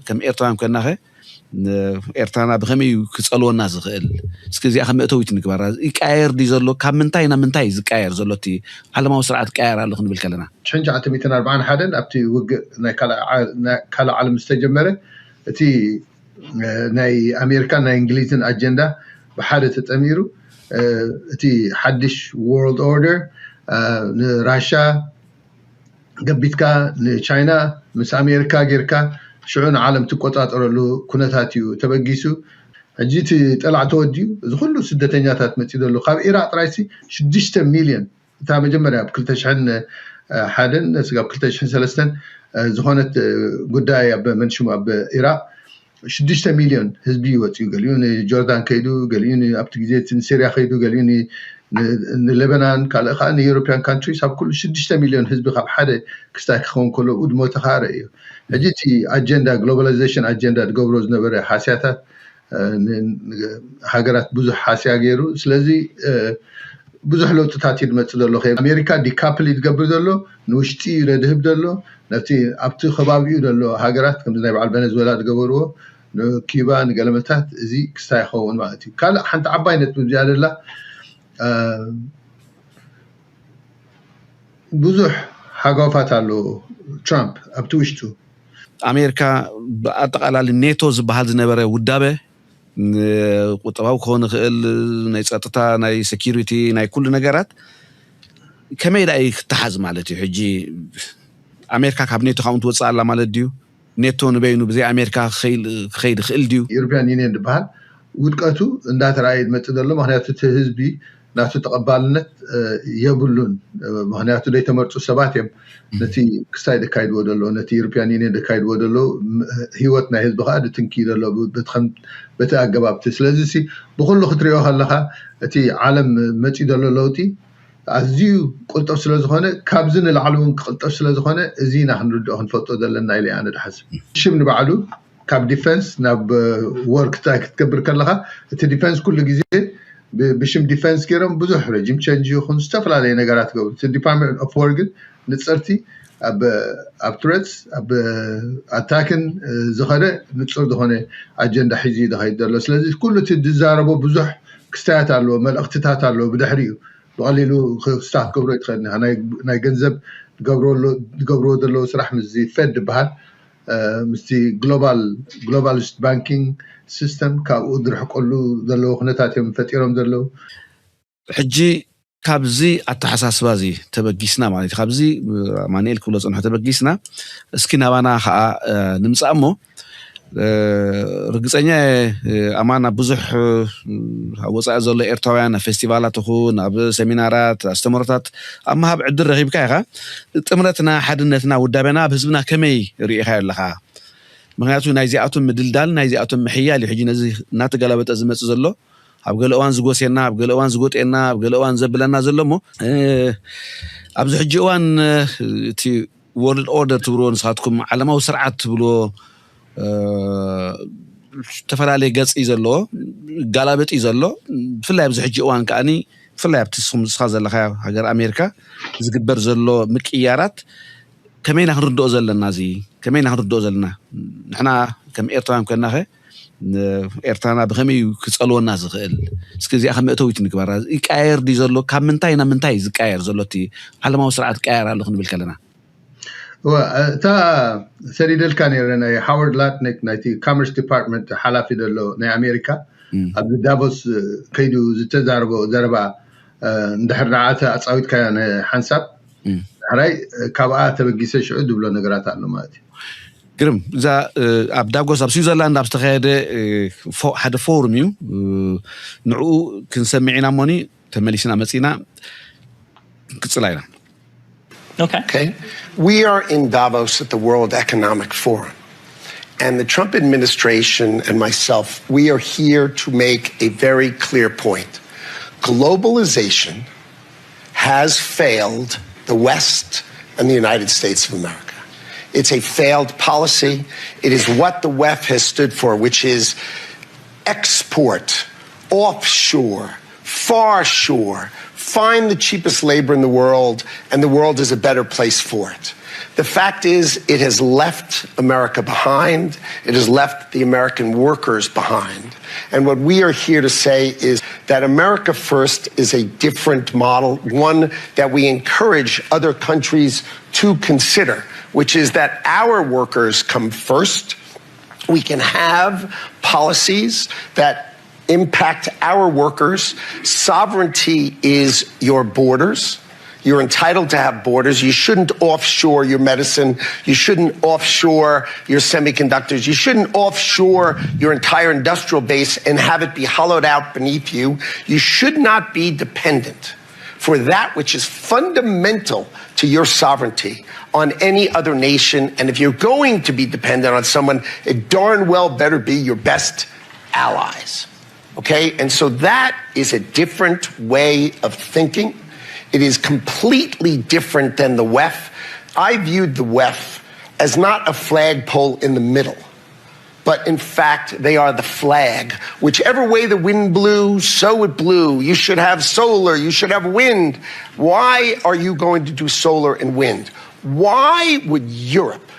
ከም ኤርትራውያን ኮይናኸ ኤርትራና ብኸመይ እዩ ክፀልወና ዝኽእል? እስኪ እዚኣ ከም መእተዊት ንግበራ። ይቀያየር ድዩ ዘሎ? ካብ ምንታይ ናብ ምንታይ እዩ ዝቀያየር ዘሎ? እቲ ዓለማዊ ስርዓት ቀያየር ኣሎ ክንብል ከለና፣ ሽሕን ትሽዓተ ሚእትን ኣርባዓን ሓደን ኣብቲ ውግእ ናይ ካልእ ዓለም ዝተጀመረ፣ እቲ ናይ ኣሜሪካን ናይ እንግሊዝን ኣጀንዳ ብሓደ ተጠሚሩ፣ እቲ ሓድሽ ወርልድ ኦርደር ንራሻ ገቢትካ፣ ንቻይና ምስ ኣሜሪካ ጌርካ፣ ሽዑ ንዓለም ትቆጻጸረሉ ኩነታት እዩ ተበጊሱ። ሕጂ እቲ ጠላዕ ተወዲኡ፣ እዚ ኩሉ ስደተኛታት መጺኡ ዘሎ ካብ ኢራቅ ጥራይሲ ሽዱሽተ ሚልዮን፣ እታ መጀመርያ ኣብ ክልተ ሽሕን ሓደን ስጋብ ክልተ ሽሕን ሰለስተን ዝኾነት ጉዳይ ኣብ መንሽሙ ኣብ ኢራቅ ሽዱሽተ ሚልዮን ህዝቢ ይወፅዩ። ገሊኡ ንጆርዳን ከይዱ፣ ገሊኡ ኣብቲ ግዜ እቲ ንሲርያ ከይዱ፣ ገሊኡ ንሌበናን ካልእ ከዓ ንዩሮፒያን ካንትሪስ ኣብ ኩሉ ሽዱሽተ ሚልዮን ህዝቢ ካብ ሓደ ክስታይ ክኸውን ከሎ ውድመቱ ከዓ ረእዩ። ሕጂ እቲ ኣጀንዳ ግሎባላይዜሽን ኣጀንዳ ዝገብሮ ዝነበረ ሓስያታት ሃገራት ብዙሕ ሓስያ ገይሩ። ስለዚ ብዙሕ ለውጥታት እዩ ዝመፅእ ዘሎ። ኣሜሪካ ዲካፕል ዝገብር ዘሎ፣ ንውሽጢ እዩ ዘድህብ ዘሎ። ነቲ ኣብቲ ከባቢኡ ዘሎ ሃገራት ከምዚ ናይ በዓል ቨነዝዌላ ዝገበርዎ ንኪባ ንገለመታት እዚ ክስታይ ይኸውን ማለት እዩ። ካልእ ሓንቲ ዓባይ ነጥቢ ብዚኣ ደላ ብዙሕ ሓጓፋት ኣሎ ትራምፕ ኣብቲ ውሽጡ። ኣሜሪካ ብኣጠቓላሊ ኔቶ ዝበሃል ዝነበረ ውዳበ ቁጠባዊ ክኸውን ይኽእል፣ ናይ ፀጥታ፣ ናይ ሴኪሪቲ፣ ናይ ኩሉ ነገራት ከመይ ዳ እዩ ክተሓዝ ማለት እዩ? ሕጂ ኣሜሪካ ካብ ኔቶ ካብኡ ትወፅእ ኣላ ማለት ድዩ? ኔቶ ንበይኑ ብዘይ ኣሜሪካ ክኸይድ ይኽእል ድዩ? ዩሮፒያን ዩኒየን ዝበሃል ውድቀቱ እንዳተረኣየ ዝመፅእ ዘሎ፣ ምክንያቱ እቲ ህዝቢ ናቱ ተቐባልነት የብሉን። ምክንያቱ ዘይተመርፁ ሰባት እዮም ነቲ ክስታይ ዘካይድዎ ዘሎ፣ ነቲ ዩሮፒያን ዩኒየን ዘካይድዎ ዘሎ ህይወት ናይ ህዝቢ ከዓ ዝትንኪ ዘሎ በቲ ኣገባብቲ። ስለዚ ብኩሉ ክትሪኦ ከለካ እቲ ዓለም መፂኡ ዘሎ ለውጢ ኣዝዩ ቁልጥፍ ስለዝኾነ፣ ካብዚ ንላዕሊ እውን ክቅልጠፍ ስለዝኾነ፣ እዚ ኢና ክንርድኦ ክንፈልጦ ዘለና ኢለ ኣነ ድሓስብ። ሽም ንባዕሉ ካብ ዲፈንስ ናብ ወር ክትገብር ከለካ፣ እቲ ዲፈንስ ኩሉ ግዜ ብሽም ዲፈንስ ገይሮም ብዙሕ ረጅም ቸንጅ ይኹን ዝተፈላለዩ ነገራት ገብሩ። እቲ ዲፓርትመንት ኦፍ ወር ግን ንፅርቲ ኣብ ትረትስ ኣብ ኣታክን ዝኸደ ንፁር ዝኾነ ኣጀንዳ ሒዙ ዝኸይድ ዘሎ። ስለዚ ኩሉ እቲ ዝዛረቦ ብዙሕ ክስታያት ኣለዎ፣ መልእክትታት ኣለዎ። ብድሕሪኡ ብቐሊሉ ክስታ ክትገብሮ ይትኽእል። ናይ ገንዘብ ዝገብርዎ ዘለዉ ስራሕ ምስ ፌድ ዝበሃል ምስቲ ግሎባል ግሎባሊስት ባንኪንግ ሲስተም ካብኡ ዝርሕቀሉ ዘለዉ ኩነታት እዮም ፈጢሮም ዘለዉ። ሕጂ ካብዚ ኣተሓሳስባ እዚ ተበጊስና ማለት እዩ፣ ካብዚ ኣማንኤል ክብሎ ዝፀንሖ ተበጊስና እስኪ ናባና ከዓ ንምፃእ እሞ፣ ርግፀኛ ኣማን ኣብ ብዙሕ ኣብ ወፃኢ ዘሎ ኤርትራውያን ኣብ ፌስቲቫላት ይኹን ኣብ ሰሚናራት ኣስተምህሮታት ኣብ ምሃብ ዕድል ረኺብካ ኢኻ። ጥምረትና፣ ሓድነትና፣ ውዳቤና ኣብ ህዝብና ከመይ ርኢኻዮ ኣለኻ? ምክንያቱ ናይዚኣቶም ምድልዳል ናይዚኣቶም ምሕያል እዩ ሕጂ ነዚ እናተገላበጠ ዝመፅእ ዘሎ። ኣብ ገለ እዋን ዝጎስየና፣ ኣብ ገለ እዋን ዝጎጥየና፣ ኣብ ገለ እዋን ዘብለና ዘሎ እሞ ኣብዚ ሕጂ እዋን እቲ ወርልድ ኦርደር ትብልዎ ንስኻትኩም ዓለማዊ ስርዓት ትብልዎ ዝተፈላለየ ገፅ እዩ ዘለዎ፣ ጋላበጥ እዩ ዘሎ። ብፍላይ ኣብዚ ሕጂ እዋን ከዓኒ ብፍላይ ኣብቲ ንስኻ ዘለካ ሃገር ኣሜሪካ ዝግበር ዘሎ ምቅያራት ከመይ ኢና ክንርድኦ ዘለና? እዚ ከመይ ኢና ክንርድኦ ዘለና? ንሕና ከም ኤርትራውያን ኮይናኸ ኤርትራና ብኸመይ እዩ ክፀልወና ዝኽእል? እስኪ እዚኣ ከም መእተዊት ንግበራ። ይቀያየር ድዩ ዘሎ? ካብ ምንታይ ናብ ምንታይ እዩ ዝቀያየር ዘሎ? እቲ ዓለማዊ ስርዓት ቀያየር ኣሎ ክንብል ከለና እታ ሰዲደልካ ነረ ናይ ሃዋርድ ላትኒክ ናይቲ ካመርስ ዲፓርትመንት ሓላፊ ዘሎ ናይ ኣሜሪካ ኣብዚ ዳቮስ ከይዱ ዝተዛረቦ ዘረባ እንድሕር ንዓተ ኣፃዊትካዮ ሓንሳብ ሕራይ ካብኣ ተበጊሰ ሽዑ ዝብሎ ነገራት ኣሎ ማለት እዩ። ግርም እዛ ኣብ ዳጎስ ኣብ ስዊዘርላንድ ኣብ ዝተካየደ ሓደ ፎርም እዩ። ንዕኡ ክንሰምዕ ኢና እሞኒ ተመሊስና መፂና ክፅላ ኢና። Okay. Okay. We are in Davos at the World Economic Forum. And the Trump administration and myself, we are here to make a very clear point. Globalization has failed the West and the United States of America. It's a failed policy. It is what the WEF has stood for, which is export, offshore, far shore, find the cheapest labor in the world, and the world is a better place for it. The fact is, it has left America behind. It has left the American workers behind. And what we are here to say is that America First is a different model, one that we encourage other countries to consider, which is that our workers come first. We can have policies that impact our workers. Sovereignty is your borders. You're entitled to have borders. You shouldn't offshore your medicine. You shouldn't offshore your semiconductors. You shouldn't offshore your entire industrial base and have it be hollowed out beneath you. You should not be dependent for that which is fundamental to your sovereignty on any other nation. And if you're going to be dependent on someone, it darn well better be your best allies. Okay? And so that is a different way of thinking. It is completely different than the WEF. I viewed the WEF as not a flagpole in the middle, but in fact, they are the flag. Whichever way the wind blew, so it blew. You should have solar, you should have wind. Why are you going to do solar and wind? Why would Europe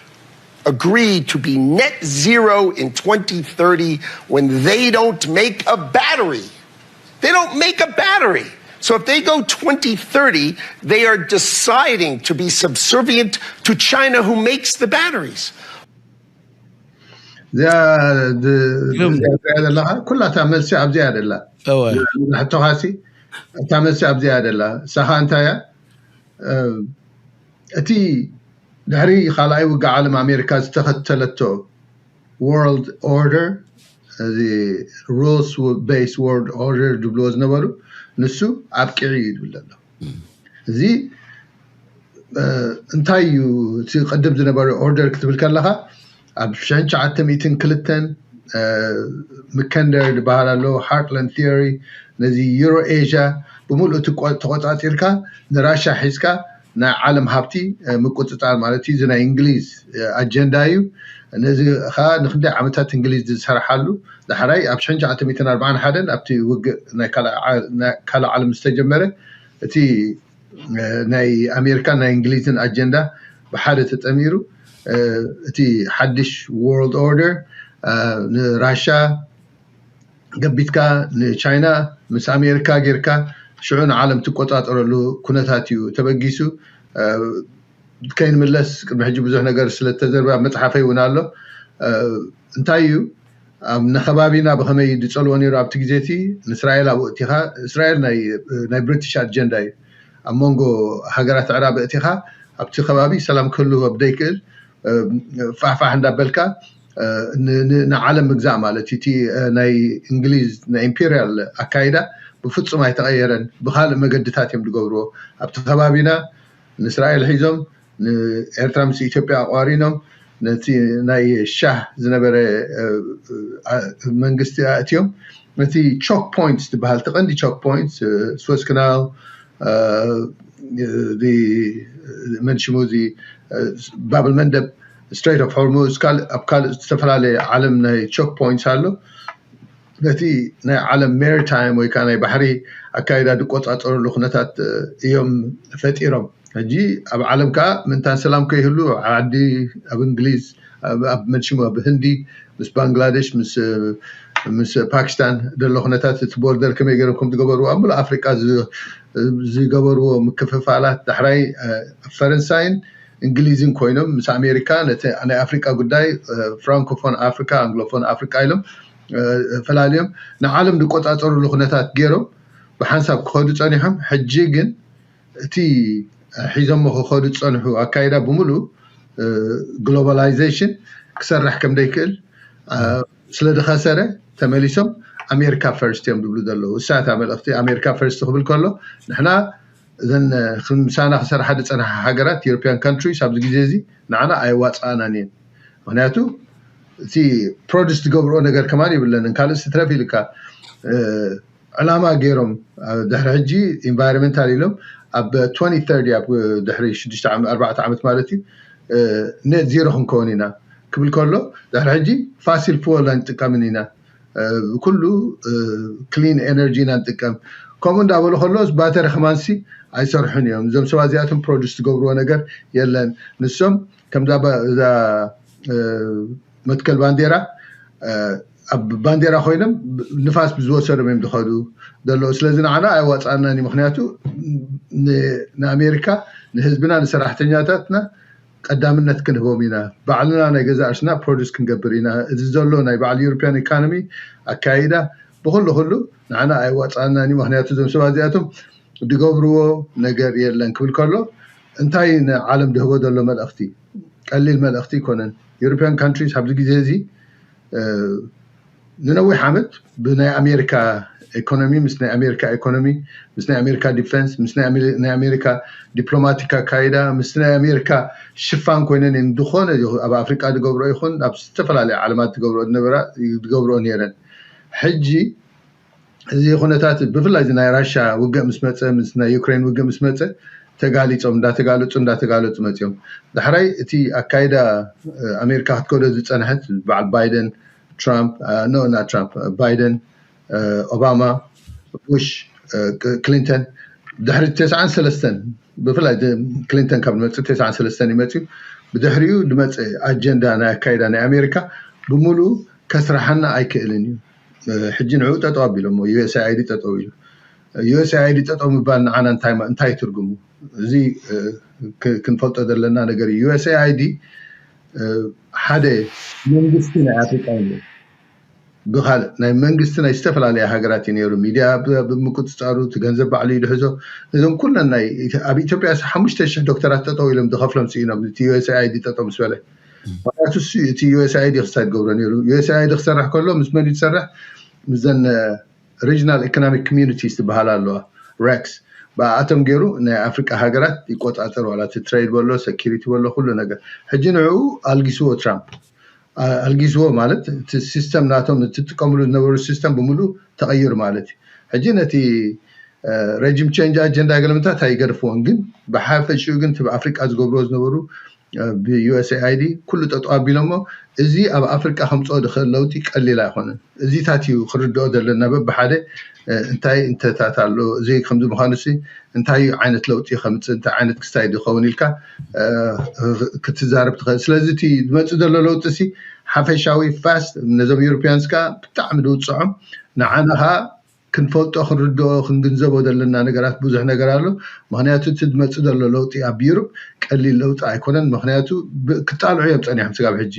agree to be net zero in twenty thirty when they don't make a battery? They don't make a battery. So if they go twenty thirty, they are deciding to be subservient to China, who makes the batteries. እዚኣ ዘለኻ ኩላታ መልሲ ኣብዚኣ ደላ። ሕቶኻሲ እታ መልሲ ኣብዚኣ ደላ። ሳኻ እንታይ እያ? እቲ ድሕሪ ካልኣይ ውግእ ዓለም ኣሜሪካ ዝተኸተለቶ ወርልድ ኦርደር፣ እዚ ሩልስ ቤስ ወርልድ ኦርደር ዝብልዎ ዝነበሩ፣ ንሱ ኣብቂዑ እዩ ዝብል ዘሎ። እዚ እንታይ እዩ? እቲ ቅድም ዝነበረ ኦርደር ክትብል ከለኻ፣ ኣብ ሽሕን ትሽዓተ ሚእትን ክልተን ምከንደር ዝበሃል ኣሎ፣ ሃርትላንድ ቲዮሪ፣ ነዚ ዩሮ ኤዥያ ብምሉእ ተቆፃፂርካ ንራሻ ሒዝካ ናይ ዓለም ሃብቲ ምቁፅፃር ማለት እዩ። እዚ ናይ እንግሊዝ ኣጀንዳ እዩ። ነዚ ከዓ ንክንደይ ዓመታት እንግሊዝ ዝሰርሓሉ፣ ዳሕራይ ኣብ ሽሕን ትሽዓተ ሚእትን ኣርባዓን ሓደን ኣብቲ ውግእ ናይ ካልእ ዓለም ዝተጀመረ፣ እቲ ናይ ኣሜሪካን ናይ እንግሊዝን ኣጀንዳ ብሓደ ተጠሚሩ፣ እቲ ሓድሽ ወርልድ ኦርደር ንራሻ ገቢትካ ንቻይና ምስ ኣሜሪካ ጌርካ ሽዑ ንዓለም ትቆፃፀረሉ ኩነታት እዩ ተበጊሱ። ከይንምለስ ቅድሚ ሕጂ ብዙሕ ነገር ስለተዘርበ ኣብ መፅሓፈይ እውን ኣሎ። እንታይ እዩ ኣብ ንከባቢና ብኸመይ ዝፀልዎ ነይሩ ኣብቲ ግዜ እቲ? ንእስራኤል ኣብኡ እቲኻ፣ እስራኤል ናይ ብሪቲሽ ኣጀንዳ እዩ። ኣብ መንጎ ሃገራት ኣዕራብ እቲኻ ኣብቲ ከባቢ ሰላም ክህሉ ኣብ ዘይክእል ፋሕፋሕ እንዳበልካ ንዓለም ምግዛእ ማለት እዩ። እቲ ናይ እንግሊዝ ናይ ኢምፔሪያል ኣካይዳ ብፍፁም ኣይተቐየረን። ብካልእ መገድታት እዮም ዝገብርዎ። ኣብቲ ከባቢና ንእስራኤል ሒዞም ንኤርትራ ምስ ኢትዮጵያ ኣቋሪኖም ነቲ ናይ ሻህ ዝነበረ መንግስቲ ኣእትዮም ነቲ ቾክ ፖይንትስ ዝበሃል እቲ ቀንዲ ቾክ ፖይንትስ ስወዝ ካናል፣ መን ሽሙ እዚ ባብል መንደብ፣ ስትሬት ኦፍ ሆርሙዝ፣ ኣብ ካልእ ዝተፈላለየ ዓለም ናይ ቾክ ፖይንትስ ኣሎ። ነቲ ናይ ዓለም ሜሪታይም ወይ ከዓ ናይ ባሕሪ ኣካይዳ ዝቆፃፀረሉ ኩነታት እዮም ፈጢሮም። ሕጂ ኣብ ዓለም ከዓ ምእንታን ሰላም ከይህሉ ዓዲ ኣብ እንግሊዝ፣ ኣብ መን ሽሙ ኣብ ህንዲ ምስ ባንግላደሽ ምስ ፓኪስታን ዘሎ ኩነታት እቲ ቦርደር ከመይ ገይሮም ከም ዝገበርዎ ኣብ ሙሉእ ኣፍሪቃ ዝገበርዎ ምክፍፋላት ዳሕራይ ፈረንሳይን እንግሊዝን ኮይኖም ምስ ኣሜሪካ ነቲ ናይ ኣፍሪቃ ጉዳይ ፍራንኮፎን ኣፍሪካ፣ ኣንግሎፎን ኣፍሪካ ኢሎም ፈላልዮም ንዓለም ዝቆፃፀርሉ ኩነታት ገይሮም ብሓንሳብ ክኸዱ ፀኒሖም። ሕጂ ግን እቲ ሒዞሞ ክኸዱ ዝፀንሑ ኣካይዳ ብምሉእ ግሎባላይዜሽን ክሰርሕ ከም ዘይክእል ስለ ዝኸሰረ ተመሊሶም ኣሜሪካ ፈርስት እዮም ዝብሉ ዘለዉ። እሳ እታ መልእኽቲ ኣሜሪካ ፈርስት ክብል ከሎ ንሕና እዘን ምሳና ክሰርሓ ዝፀንሓ ሃገራት ዩሮፒያን ካንትሪስ ኣብዚ ግዜ እዚ ንዓና ኣየዋፅኣናን እየን። ምክንያቱ እቲ ፕሮዲስ ዝገብርኦ ነገር ከማን የብለንን። ካልእ ስትረፍ ኢልካ ዕላማ ገይሮም ድሕሪ ሕጂ ኢንቫይሮንመንታል ኢሎም ኣብ ትወንቲ ተርቲ ኣብ ድሕሪ ሽዱሽተ ዓመት ኣርባዕተ ዓመት ማለት እዩ ኔት ዜሮ ክንከውን ኢና ክብል ከሎ ድሕሪ ሕጂ ፋሲል ፉወል ኣይንጥቀምን ኢና፣ ኩሉ ክሊን ኤነርጂ ኢና ንጥቀም። ከምኡ እንዳበሉ ከለስ ባተሪ ከማንሲ ኣይሰርሑን እዮም። እዞም ሰባት እዚኣቶም ፕሮዲስ ዝገብርዎ ነገር የለን። ንሶም ከምዛ እዛ መትከል ባንዴራ ኣብ ባንዴራ ኮይኖም ንፋስ ብዝወሰዶም እዮም ዝኸዱ ዘለዉ። ስለዚ ንዓና ኣይዋፃናን እዩ። ምክንያቱ ንኣሜሪካ፣ ንህዝብና፣ ንሰራሕተኛታትና ቀዳምነት ክንህቦም ኢና። ባዕልና ናይ ገዛ ርእስና ፕሮዲስ ክንገብር ኢና። እዚ ዘሎ ናይ ባዕሉ ዩሮፒያን ኢኮኖሚ ኣካይዳ ብኩሉ ኩሉ ንዓና ኣይዋፃናን እዩ። ምክንያቱ እዞም ሰባት እዚኣቶም ዝገብርዎ ነገር የለን ክብል ከሎ እንታይ ንዓለም ድህቦ ዘሎ መልእኽቲ ቀሊል መልእኽቲ ኣይኮነን። ዩሮፒያን ካንትሪስ ኣብዚ ግዜ እዚ ንነዊሕ ዓመት ብናይ ኣሜሪካ ኢኮኖሚ ምስ ናይ ኣሜሪካ ኢኮኖሚ ምስ ናይ ኣሜሪካ ዲፈንስ ምስ ናይ ኣሜሪካ ዲፕሎማቲክ ኣካይዳ ምስ ናይ ኣሜሪካ ሽፋን ኮይነን እዮም ዝኾነ ኣብ ኣፍሪቃ ዝገብሮ ይኹን ኣብ ዝተፈላለዩ ዓለማት ዝገብሮ ዝነበራ ዝገብሮ ነይረን። ሕጂ እዚ ኩነታት ብፍላይ እዚ ናይ ራሻ ውግእ ምስ መፀ ምስ ናይ ዩክሬን ውግእ ምስ መፀ ተጋሊፆም እንዳተጋለፁ እንዳተጋለፁ መፅኦም። ዳሕራይ እቲ ኣካይዳ ኣሜሪካ ክትከዶ ዝፀንሐት በዓል ባይደን ትራምፕ ኖ ና ትራምፕ ባይደን ኦባማ ቡሽ ክሊንተን ድሕሪ ተስዓን ሰለስተን ብፍላይ ክሊንተን ካብ ዝመፅእ ተስዓን ሰለስተን ይመፅዩ። ብድሕሪኡ ዝመፀ ኣጀንዳ ናይ ኣካይዳ ናይ ኣሜሪካ ብምሉኡ ከስራሓና ኣይክእልን እዩ። ሕጂ ንዕኡ ጠጠው ኣቢሎሞ ዩኤስኣይዲ ጠጠው ኢሉ። ዩኤስኣይዲ ጠጠው ምባል ንዓና እንታይ ትርጉሙ? እዚ ክንፈልጦ ዘለና ነገር እዩ። ዩኤስኤኣይዲ ሓደ መንግስቲ ናይ ኣፍሪቃ እዩ። ብካልእ ናይ መንግስቲ ናይ ዝተፈላለያ ሃገራት እዩ ነይሩ። ሚድያ ብምቁፅፃሩ እቲ ገንዘብ ባዕሉ እዩ ድሕዞ። እዞም ኩለን ናይ ኣብ ኢትዮጵያ ሓሙሽተ ሽሕ ዶክተራት ጠጠው ኢሎም ዝኸፍሎም ስኢኖም እቲ ዩኤስኤኣይዲ ጠጠው ምስ በለ። ምክንያቱ እቲ ዩኤስኤኣይዲ ክሳይ ትገብሮ ነይሩ። ዩኤስኤኣይዲ ክሰርሕ ከሎ ምስ መን እዩ ዝሰርሕ? ምስዘን ሪጅናል ኢኮኖሚክ ኮሚኒቲስ ዝበሃላ ኣለዋ ሬክስ ብኣቶም ገይሩ ናይ ኣፍሪቃ ሃገራት ይቆፃፀር ዋላ እቲ ትሬድ በሎ ሰኪሪቲ በሎ ኩሉ ነገር። ሕጂ ንዕኡ ኣልጊስዎ ትራምፕ ኣልጊስዎ ማለት እቲ ሲስተም ናቶም እትጥቀምሉ ዝነበሩ ሲስተም ብምሉ ተቐይሩ ማለት እዩ። ሕጂ ነቲ ረጅም ቸንጅ ኣጀንዳ ገለምታት ኣይገድፍዎን ግን ብሓፈሽኡ ግን እቲ ኣፍሪቃ ዝገብርዎ ዝነበሩ ብዩኤስኤኣይዲ ኩሉ ጠጠው ኣቢሎሞ እዚ ኣብ ኣፍሪቃ ከምፅኦ ዝኽእል ለውጢ ቀሊል ኣይኮነን። እዚታት እዩ ክርድኦ ዘለና በብሓደ እንታይ እንተታት ኣሎ እዚ ከምዚ ምዃኑ ሲ እንታይ ዓይነት ለውጢ ከምፅእ እንታይ ዓይነት ክስታይ ዝኸውን ኢልካ ክትዛረብ ትኽእል። ስለዚ እቲ ዝመፅእ ዘሎ ለውጢ ሲ ሓፈሻዊ ፋስት ነዞም ዩሮፒያንስ ከዓ ብጣዕሚ ዝውፅዖም ንዓና ከዓ ክንፈልጦ ክንርድኦ ክንግንዘቦ ዘለና ነገራት ብዙሕ ነገር ኣሎ። ምክንያቱ እቲ ዝመፅእ ዘሎ ለውጢ ኣብ ዩሮፕ ቀሊል ለውጢ ኣይኮነን። ምክንያቱ ክጣልዑ እዮም ፀኒሖም ስጋብ ሕጂ።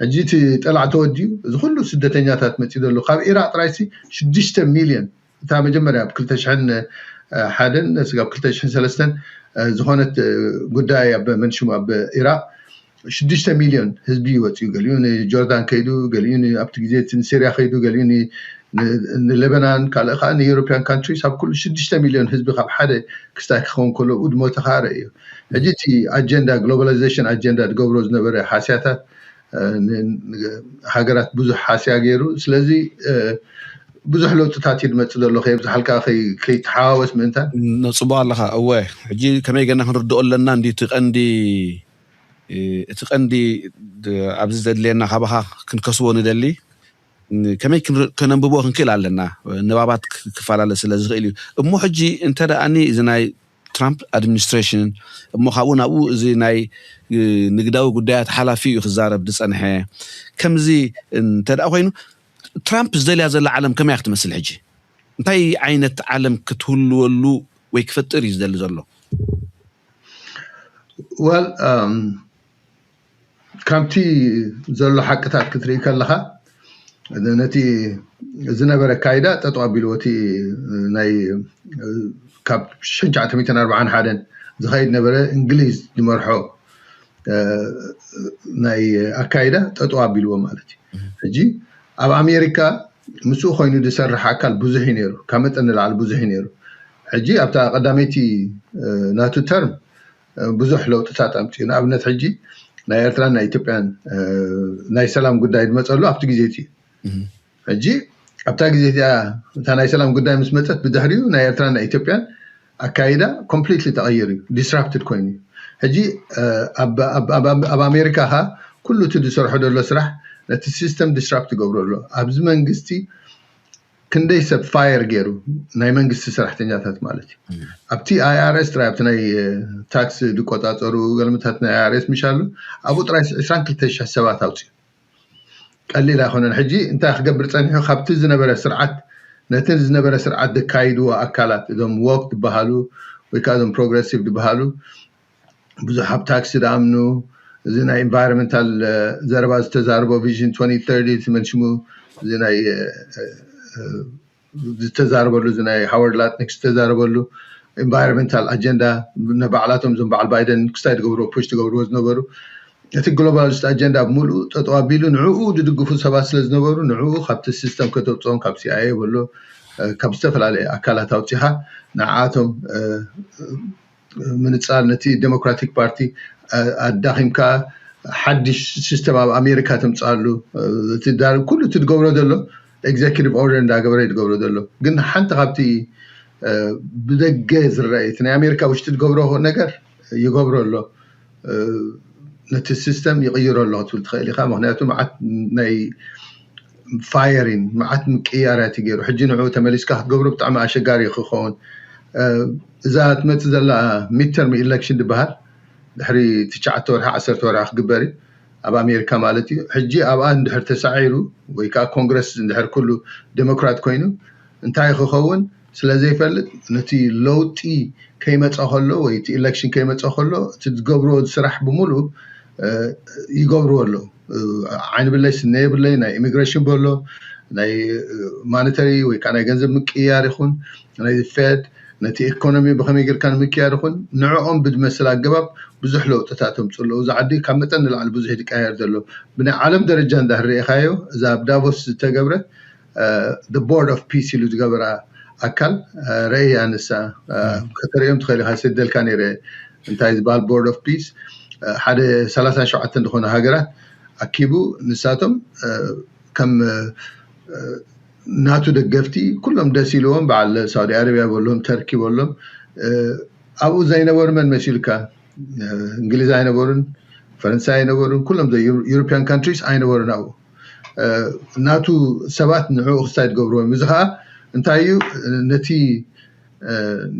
ሕጂ እቲ ጠላዕ ተወዲኡ እዚ ኩሉ ስደተኛታት መፂኡ ዘሎ ካብ ኢራቅ ጥራይሲ ሽዱሽተ ሚልዮን እታ መጀመርያ ኣብ ክልተ ሽሕን ሓደን ስጋብ ክልተ ሽሕን ሰለስተን ዝኾነት ጉዳይ ኣብ መንሽሙ ኣብ ኢራቅ ሽዱሽተ ሚልዮን ህዝቢ ይወፅኡ። ገሊኡ ንጆርዳን ከይዱ፣ ገሊኡ ኣብቲ ግዜ እቲ ንሲርያ ከይዱ፣ ገሊኡ ንሌበናን ካልእ ከዓ ንዩሮፒያን ካንትሪስ ኣብ ኩሉ ሽዱሽተ ሚልዮን ህዝቢ ካብ ሓደ ክስታይ ክኸውን ከሎ ብኡ ድሞተ ከዓ ረእዮ። ሕጂ እቲ ኣጀንዳ ግሎባላይዜሽን ኣጀንዳ ዝገብሮ ዝነበረ ሓስያታት ሃገራት ብዙሕ ሓስያ ገይሩ። ስለዚ ብዙሕ ለውጥታት እዩ ዝመፅእ ዘሎ ከየብዝሓልካ ከይተሓዋወስ ምእንታን። ነፅቦ ኣለካ እወ። ሕጂ ከመይ ገና ክንርድኦ ኣለና እንዲ እቲ ቀንዲ እቲ ቀንዲ ኣብዚ ዘድልየና ካባኻ ክንከስቦ ንደሊ ከመይ ከነንብቦ ክንክእል ኣለና። ንባባት ክፈላለ ስለ ዝኽእል እዩ። እሞ ሕጂ እንተ ደኣኒ እዚ ናይ ትራምፕ ኣድሚኒስትሬሽን እሞ ካብኡ ናብኡ እዚ ናይ ንግዳዊ ጉዳያት ሓላፊ እዩ ክዛረብ ዝፀንሐ። ከምዚ እንተ ደኣ ኮይኑ ትራምፕ ዝደልያ ዘላ ዓለም ከመይ ክትመስል ሕጂ እንታይ ዓይነት ዓለም ክትህልወሉ ወይ ክፈጥር እዩ ዝደሊ ዘሎ? ወል ካብቲ ዘሎ ሓቅታት ክትርኢ ከለካ ነቲ ዝነበረ ኣካይዳ ጠጠው ኣቢልዎ እቲ ናይ ካብ ሽሕን ትሽዓተ ሚእትን ኣርባዓን ሓደን ዝኸይድ ነበረ እንግሊዝ ዝመርሖ ናይ ኣካይዳ ጠጠው ኣቢልዎ ማለት እዩ። ሕጂ ኣብ ኣሜሪካ ምስኡ ኮይኑ ዝሰርሕ ኣካል ብዙሕ እዩ ነይሩ፣ ካብ መጠን ንላዕሊ ብዙሕ እዩ ነይሩ። ሕጂ ኣብታ ቀዳመይቲ ናቱ ተርም ብዙሕ ለውጥታት ኣምፅኡ። ንኣብነት ሕጂ ናይ ኤርትራን ናይ ኢትዮጵያን ናይ ሰላም ጉዳይ ዝመፀሉ ኣብቲ ግዜ እቲ እዩ። ሕጂ ኣብታ ግዜ እቲኣ እታ ናይ ሰላም ጉዳይ ምስ መፀት ብድሕሪኡ ናይ ኤርትራን ናይ ኢትዮጵያን ኣካይዳ ኮምፕሊትሊ ተቐይሩ እዩ፣ ዲስራፕትድ ኮይኑ እዩ። ሕጂ ኣብ ኣሜሪካ ካ ኩሉ እቲ ዝሰርሖ ዘሎ ስራሕ ነቲ ሲስተም ዲስራፕት ይገብሮ ኣሎ። ኣብዚ መንግስቲ ክንደይ ሰብ ፋየር ገይሩ፣ ናይ መንግስቲ ሰራሕተኛታት ማለት እዩ። ኣብቲ ኣይኣርኤስ ጥራይ፣ ኣብቲ ናይ ታክስ ዝቆፃፀሩ ገልምታት ናይ ኣይኣርኤስ ምሻሉ፣ ኣብኡ ጥራይ ዕስራን ክልተን ሽሕ ሰባት ኣውፅኡ። ቀሊል ኣይኮነን። ሕጂ እንታይ ክገብር ፀኒሑ? ካብቲ ዝነበረ ስርዓት፣ ነቲ ዝነበረ ስርዓት ዘካይድዎ ኣካላት፣ እዞም ዎክ ዝበሃሉ ወይ ከዓ እዞም ፕሮግረሲቭ ዝበሃሉ፣ ብዙሕ ኣብ ታክሲ ዝኣምኑ፣ እዚ ናይ ኢንቫይሮንመንታል ዘረባ ዝተዛረቦ፣ ቪዥን ትወንቲ ተርቲ፣ እቲ መንሽሙ፣ እዚ ናይ ዝተዛረበሉ፣ እዚ ናይ ሃዋርድ ላትኒክ ዝተዛረበሉ ኢንቫይሮንመንታል ኣጀንዳ፣ ንባዕላቶም እዞም በዓል ባይደን ክስታይ ዝገብርዎ፣ ፑሽ ዝገብርዎ ዝነበሩ፣ እቲ ግሎባሊስት ኣጀንዳ ብምሉኡ ጠጠው ኣቢሉ ንዕኡ ዝድግፉ ሰባት ስለ ዝነበሩ፣ ንዕኡ ካብቲ ሲስተም ከተውፅኦም፣ ካብ ሲኣይኤ በሎ፣ ካብ ዝተፈላለዩ ኣካላት ኣውፂኻ ንዓኣቶም ምንፃል፣ ነቲ ዴሞክራቲክ ፓርቲ ኣዳኺምካ ሓድሽ ሲስተም ኣብ ኣሜሪካ ተምፅኣሉ፣ እቲ ዳር-፣ ኩሉ እቲ ዝገብሮ ዘሎ ኤግዜኪቲቭ ኦርደር እንዳገበረ እዩ ዝገብሮ ዘሎ። ግን ሓንቲ ካብቲ ብደገ ዝረአ፣ እቲ ናይ ኣሜሪካ ውሽጢ ዝገብሮ ነገር ይገብሮ ኣሎ፣ ነቲ ሲስተም ይቕይሮ ኣሎ ክትብል ትኽእል ኢኻ። ምክንያቱ መዓት ናይ ፋየሪን መዓት ምቅያራት እዩ ገይሩ። ሕጂ ንዕኡ ተመሊስካ ክትገብሮ ብጣዕሚ ኣሸጋሪ ክኸውን። እዛ ትመፅእ ዘላ ሚድተርም ኢሌክሽን ዝበሃል ድሕሪ ትሽዓተ ወርሒ፣ ዓሰርተ ወርሒ ክግበር እዩ ኣብ ኣሜሪካ ማለት እዩ። ሕጂ ኣብኣ እንድሕር ተሳዒሩ ወይ ከዓ ኮንግረስ እንድሕር ኩሉ ዴሞክራት ኮይኑ እንታይ ክኸውን ስለ ዘይፈልጥ፣ ነቲ ለውጢ ከይመፀ ከሎ ወይ እቲ ኢሌክሽን ከይመፀ ከሎ እቲ ዝገብርዎ ስራሕ ብምሉእ ይገብርዎ ኣለዉ። ዓይኒ ብለይ ስነ የብለይ፣ ናይ ኢሚግሬሽን በሎ፣ ናይ ማኒተሪ ወይ ከዓ ናይ ገንዘብ ምቅያር ይኹን፣ ናይ ፌድ፣ ነቲ ኢኮኖሚ ብኸመይ ጌርካ ንምቅያር ይኹን፣ ንዕኦም ብዝመስል ኣገባብ ብዙሕ ለውጥታት ኣምፅኡ ኣለዉ። እዚ ዓዲ ካብ መጠን ንላዕሊ ብዙሕ እዩ ዝቀያየር ዘሎ። ብናይ ዓለም ደረጃ እንዳህር ርኢኻዮ፣ እዛ ኣብ ዳቮስ ዝተገብረት ቦርድ ኦፍ ፒስ ኢሉ ዝገበራ ኣካል ረእያ። ንሳ ከተርእዮም ትኽእል ኢኻ፣ ሰደልካ ነይረ። እንታይ ዝበሃል ቦርድ ኦፍ ፒስ፣ ሓደ ሰላሳ ሸውዓተ ዝኾነ ሃገራት ኣኪቡ፣ ንሳቶም ከም ናቱ ደገፍቲ ኩሎም ደስ ኢልዎም፣ በዓል ሳውዲ ኣረቢያ በሎም፣ ተርኪ በሎም፣ ኣብኡ ዘይነበሩ መን መሲልካ? እንግሊዝ ኣይነበሩን፣ ፈረንሳይ ኣይነበሩን፣ ኩሎም ዩሮፒያን ካንትሪስ ኣይነበሩን ኣብኡ። ናቱ ሰባት ንዕኡ ክስታይ ትገብርዎም። እዚ ከዓ እንታይ እዩ? ነቲ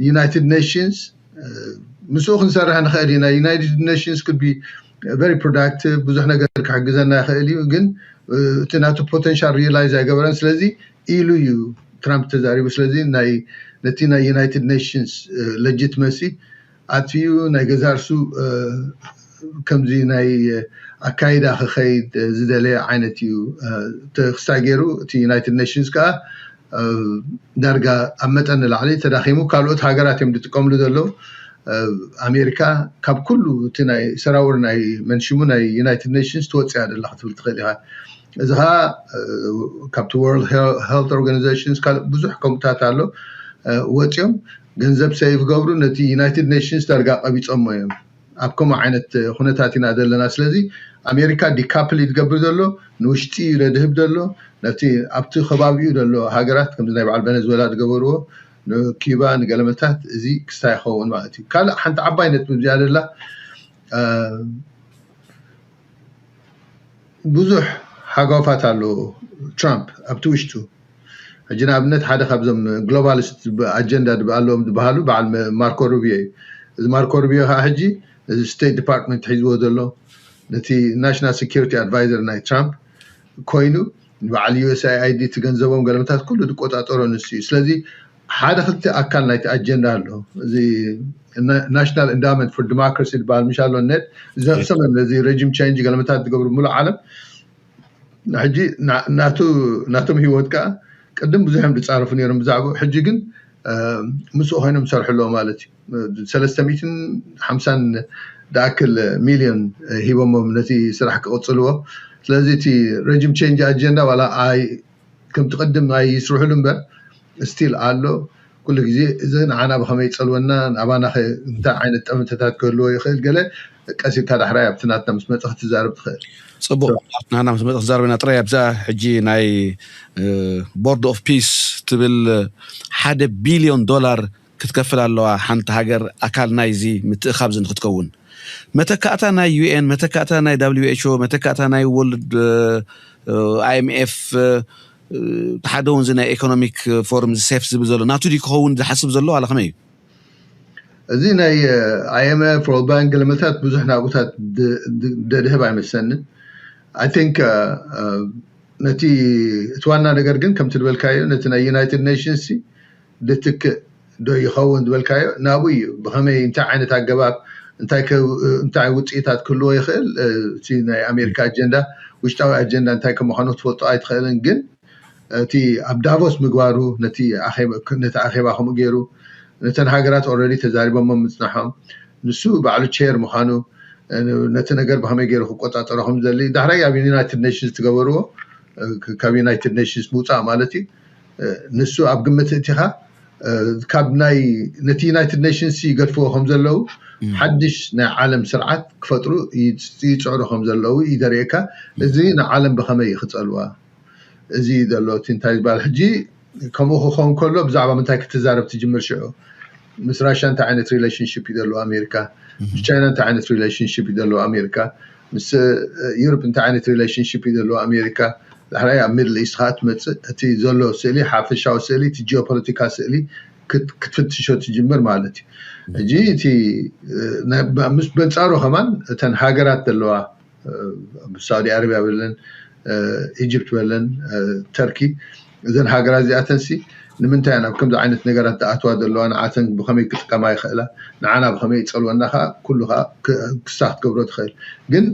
ዩናይትድ ኔሽንስ ምስኡ ክንሰርሕ ንኽእል ኢና። ዩናይትድ ኔሽንስ ክድ ቢ ቨሪ ፕሮዳክቲቭ፣ ብዙሕ ነገር ክሕግዘና ይኽእል እዩ፣ ግን እቲ ናቱ ፖቴንሻል ሪላይዝ ኣይገበረን። ስለዚ ኢሉ እዩ ትራምፕ ተዛሪቡ። ስለዚ ናይ ነቲ ናይ ዩናይትድ ኔሽንስ ሌጂትመሲ ኣትዩ ናይ ገዛ ርሱ ከምዚ ናይ ኣካይዳ ክኸይድ ዝደለየ ዓይነት እዩ። ክስታይ ገይሩ እቲ ዩናይትድ ኔሽንስ ከዓ ዳርጋ ኣብ መጠን ንላዕሊ ተዳኺሙ። ካልኦት ሃገራት እዮም ዝጥቀምሉ ዘለዉ። ኣሜሪካ ካብ ኩሉ እቲ ናይ ሰራውር ናይ መንሽሙ ናይ ዩናይትድ ኔሽንስ ትወፅያ ደላ ክትብል ትኽእል ኢኻ። እዚ ከዓ ካብቲ ወርልድ ሄልት ኦርጋናይዜሽንስ ካልእ ብዙሕ ከምኡታት ኣሎ፣ ወፂኦም ገንዘብ ሰይፍ ገብሩ ነቲ ዩናይትድ ኔሽንስ ዳርጋ ቀቢፆሞ እዮም። ኣብ ከምኡ ዓይነት ኩነታት ኢና ዘለና። ስለዚ ኣሜሪካ ዲካፕል እዩ ዝገብር ዘሎ፣ ንውሽጢ እዩ ዘድህብ ዘሎ፣ ነቲ ኣብቲ ከባቢኡ ዘሎ ሃገራት ከምዚ ናይ በዓል ቬነዝዌላ ዝገበርዎ ንኪባ ንገለመታት እዚ ክስታይ ይኸውን ማለት እዩ። ካልእ ሓንቲ ዓባይ ነጥቢ እዚኣ ደላ ብዙሕ ሓጓፋት ኣለዎ ትራምፕ ኣብቲ ውሽጡ። ሕጂ ንኣብነት ሓደ ካብዞም ግሎባሊስት ኣጀንዳ ኣለዎም ዝበሃሉ በዓል ማርኮ ሩቢዮ እዩ። እዚ ማርኮ ሩቢዮ ከዓ ሕጂ እዚ ስቴት ዲፓርትመንት ሒዝዎ ዘሎ ነቲ ናሽናል ሴኪሪቲ ኣድቫይዘር ናይ ትራምፕ ኮይኑ ንበዓል ዩ ኤስ ኣይ ኣይ ዲ እቲ ገንዘቦም ገለመታት ኩሉ ዝቆፃፀሮ ንሱ እዩ። ስለዚ ሓደ ክልተ ኣካል ናይቲ ኣጀንዳ ኣሎ። እዚ ናሽናል ኢንዳውመንት ፎር ዲሞክራሲ ዝበሃል ምሽ ኣሎ ነት ዘፍሰመ ነዚ ሬጂም ቼንጅ ገለመታት ዝገብሩ ሙሉእ ዓለም ሕጂ ናቱ ናቶም ህይወት ከዓ ቅድም ብዙሕ እዮም ዝፃረፉ ነይሮም ብዛዕባኡ። ሕጂ ግን ምስኡ ኮይኖም ዝሰርሑ ኣለዎ ማለት እዩ። ሰለስተ ሚእትን ሓምሳን ዝኣክል ሚልዮን ሂቦሞም ነቲ ስራሕ ክቕፅልዎ። ስለዚ እቲ ሬጂም ቼንጅ ኣጀንዳ ዋላ ኣይ ከምቲ ቅድም ኣይስርሕሉ እምበር ስቲል ኣሎ። ኩሉ ግዜ እዚ ንዓና ብኸመይ ይፀልወና፣ ንኣባና እንታይ ዓይነት ጠመንተታት ክህልዎ ይኽእል ገለ ቀሲልካ ዳሕራይ ኣብቲ ናትና ምስ መፀ ክትዛረብ ትኽእል። ፅቡቅ ናና ምስ መፀ ክትዛረብ ኢና ጥራይ ኣብዛ ሕጂ ናይ ቦርድ ኦፍ ፒስ ትብል ሓደ ቢልዮን ዶላር ክትከፍል ኣለዋ ሓንቲ ሃገር ኣካል ናይዚ ምትእኻብ እዚ ንክትከውን። መተካእታ ናይ ዩ ኤን፣ መተካእታ ናይ ዳብሊው ኤች ኦ፣ መተካእታ ናይ ወርልድ ኣይ ኤም ኤፍ ሓደ እውን እዚ ናይ ኢኮኖሚክ ፎርም ሴፍ ዝብል ዘሎ ናቱ ድዩ ክኸውን ዝሓስብ ዘሎ ዋላ ከመይ እዩ? እዚ ናይ IMF፣ World Bank ገለመታት ብዙሕ ናብኡታት ደድህብ ኣይመስለንን። I think ነቲ እቲ ዋና ነገር ግን ከምቲ ዝበልካዮ ነቲ ናይ ዩናይትድ ኔሽንስ ልትክእ ዶ ይኸውን ዝበልካዮ ናብኡ እዩ። ብኸመይ፣ እንታይ ዓይነት ኣገባብ፣ እንታይ ውፅኢታት ክህልዎ ይኽእል? እቲ ናይ ኣሜሪካ ኣጀንዳ፣ ውሽጣዊ ኣጀንዳ እንታይ ከምዃኑ ክትፈልጦ ኣይትኽእልን። ግን እቲ ኣብ ዳቮስ ምግባሩ፣ ነቲ ኣኼባ ከምኡ ገይሩ፣ ነተን ሃገራት ኦረዲ ተዛሪቦሞ ምፅናሖም፣ ንሱ ባዕሉ ቼር ምዃኑ፣ ነቲ ነገር ብኸመይ ገይሩ ክቆፃፀሮ ከም ዘድሊ፣ ዳሕራይ ኣብ ዩናይትድ ኔሽንስ ዝገበርዎ፣ ካብ ዩናይትድ ኔሽንስ ምውፃእ ማለት እዩ። ንሱ ኣብ ግምት እቲኻ፣ ካብ ናይ፣ ነቲ ዩናይትድ ኔሽንስ ይገድፍዎ ከም ዘለዉ፣ ሓድሽ ናይ ዓለም ስርዓት ክፈጥሩ ይፅዕሩ ከም ዘለዉ እዩ ዘርእየካ። እዚ ንዓለም ብኸመይ እዩ ክፀልዋ? እዚ ዘሎ እቲ እንታይ ዝበሃል ሕጂ ከምኡ ክኸውን ከሎ፣ ብዛዕባ ምንታይ ክትዛረብ ትጅምር ሽዑ? ምስ ራሻ እንታይ ዓይነት ሪሌሽንሽፕ እዩ ዘለዎ ኣሜሪካ? ምስ ቻይና እንታይ ዓይነት ሪሌሽንሽፕ እዩ ዘለዎ ኣሜሪካ? ምስ ዩሮፕ እንታይ ዓይነት ሪሌሽንሽፕ እዩ ዘለዎ ኣሜሪካ? ዳሕራይ ኣብ ሚድል ኢስት ከዓ ትመፅእ፣ እቲ ዘሎ ስእሊ፣ ሓፈሻዊ ስእሊ፣ እቲ ጂኦፖለቲካ ስእሊ ክትፍትሾ ትጅምር ማለት እዩ። ሕጂ እቲ በንፃሩ ከማን እተን ሃገራት ዘለዋ፣ ሳውዲ ኣረቢያ በለን፣ ኢጅፕት በለን፣ ተርኪ፣ እዘን ሃገራት እዚኣተንሲ ንምንታይ ናብ ከምዚ ዓይነት ነገራት ዝኣትዋ ዘለዋ? ንዓተን ብኸመይ ክጥቀማ ይኽእላ? ንዓና ብኸመይ ይፀልወና? ከዓ ኩሉ ከዓ ክሳ ክትገብሮ ትኽእል። ግን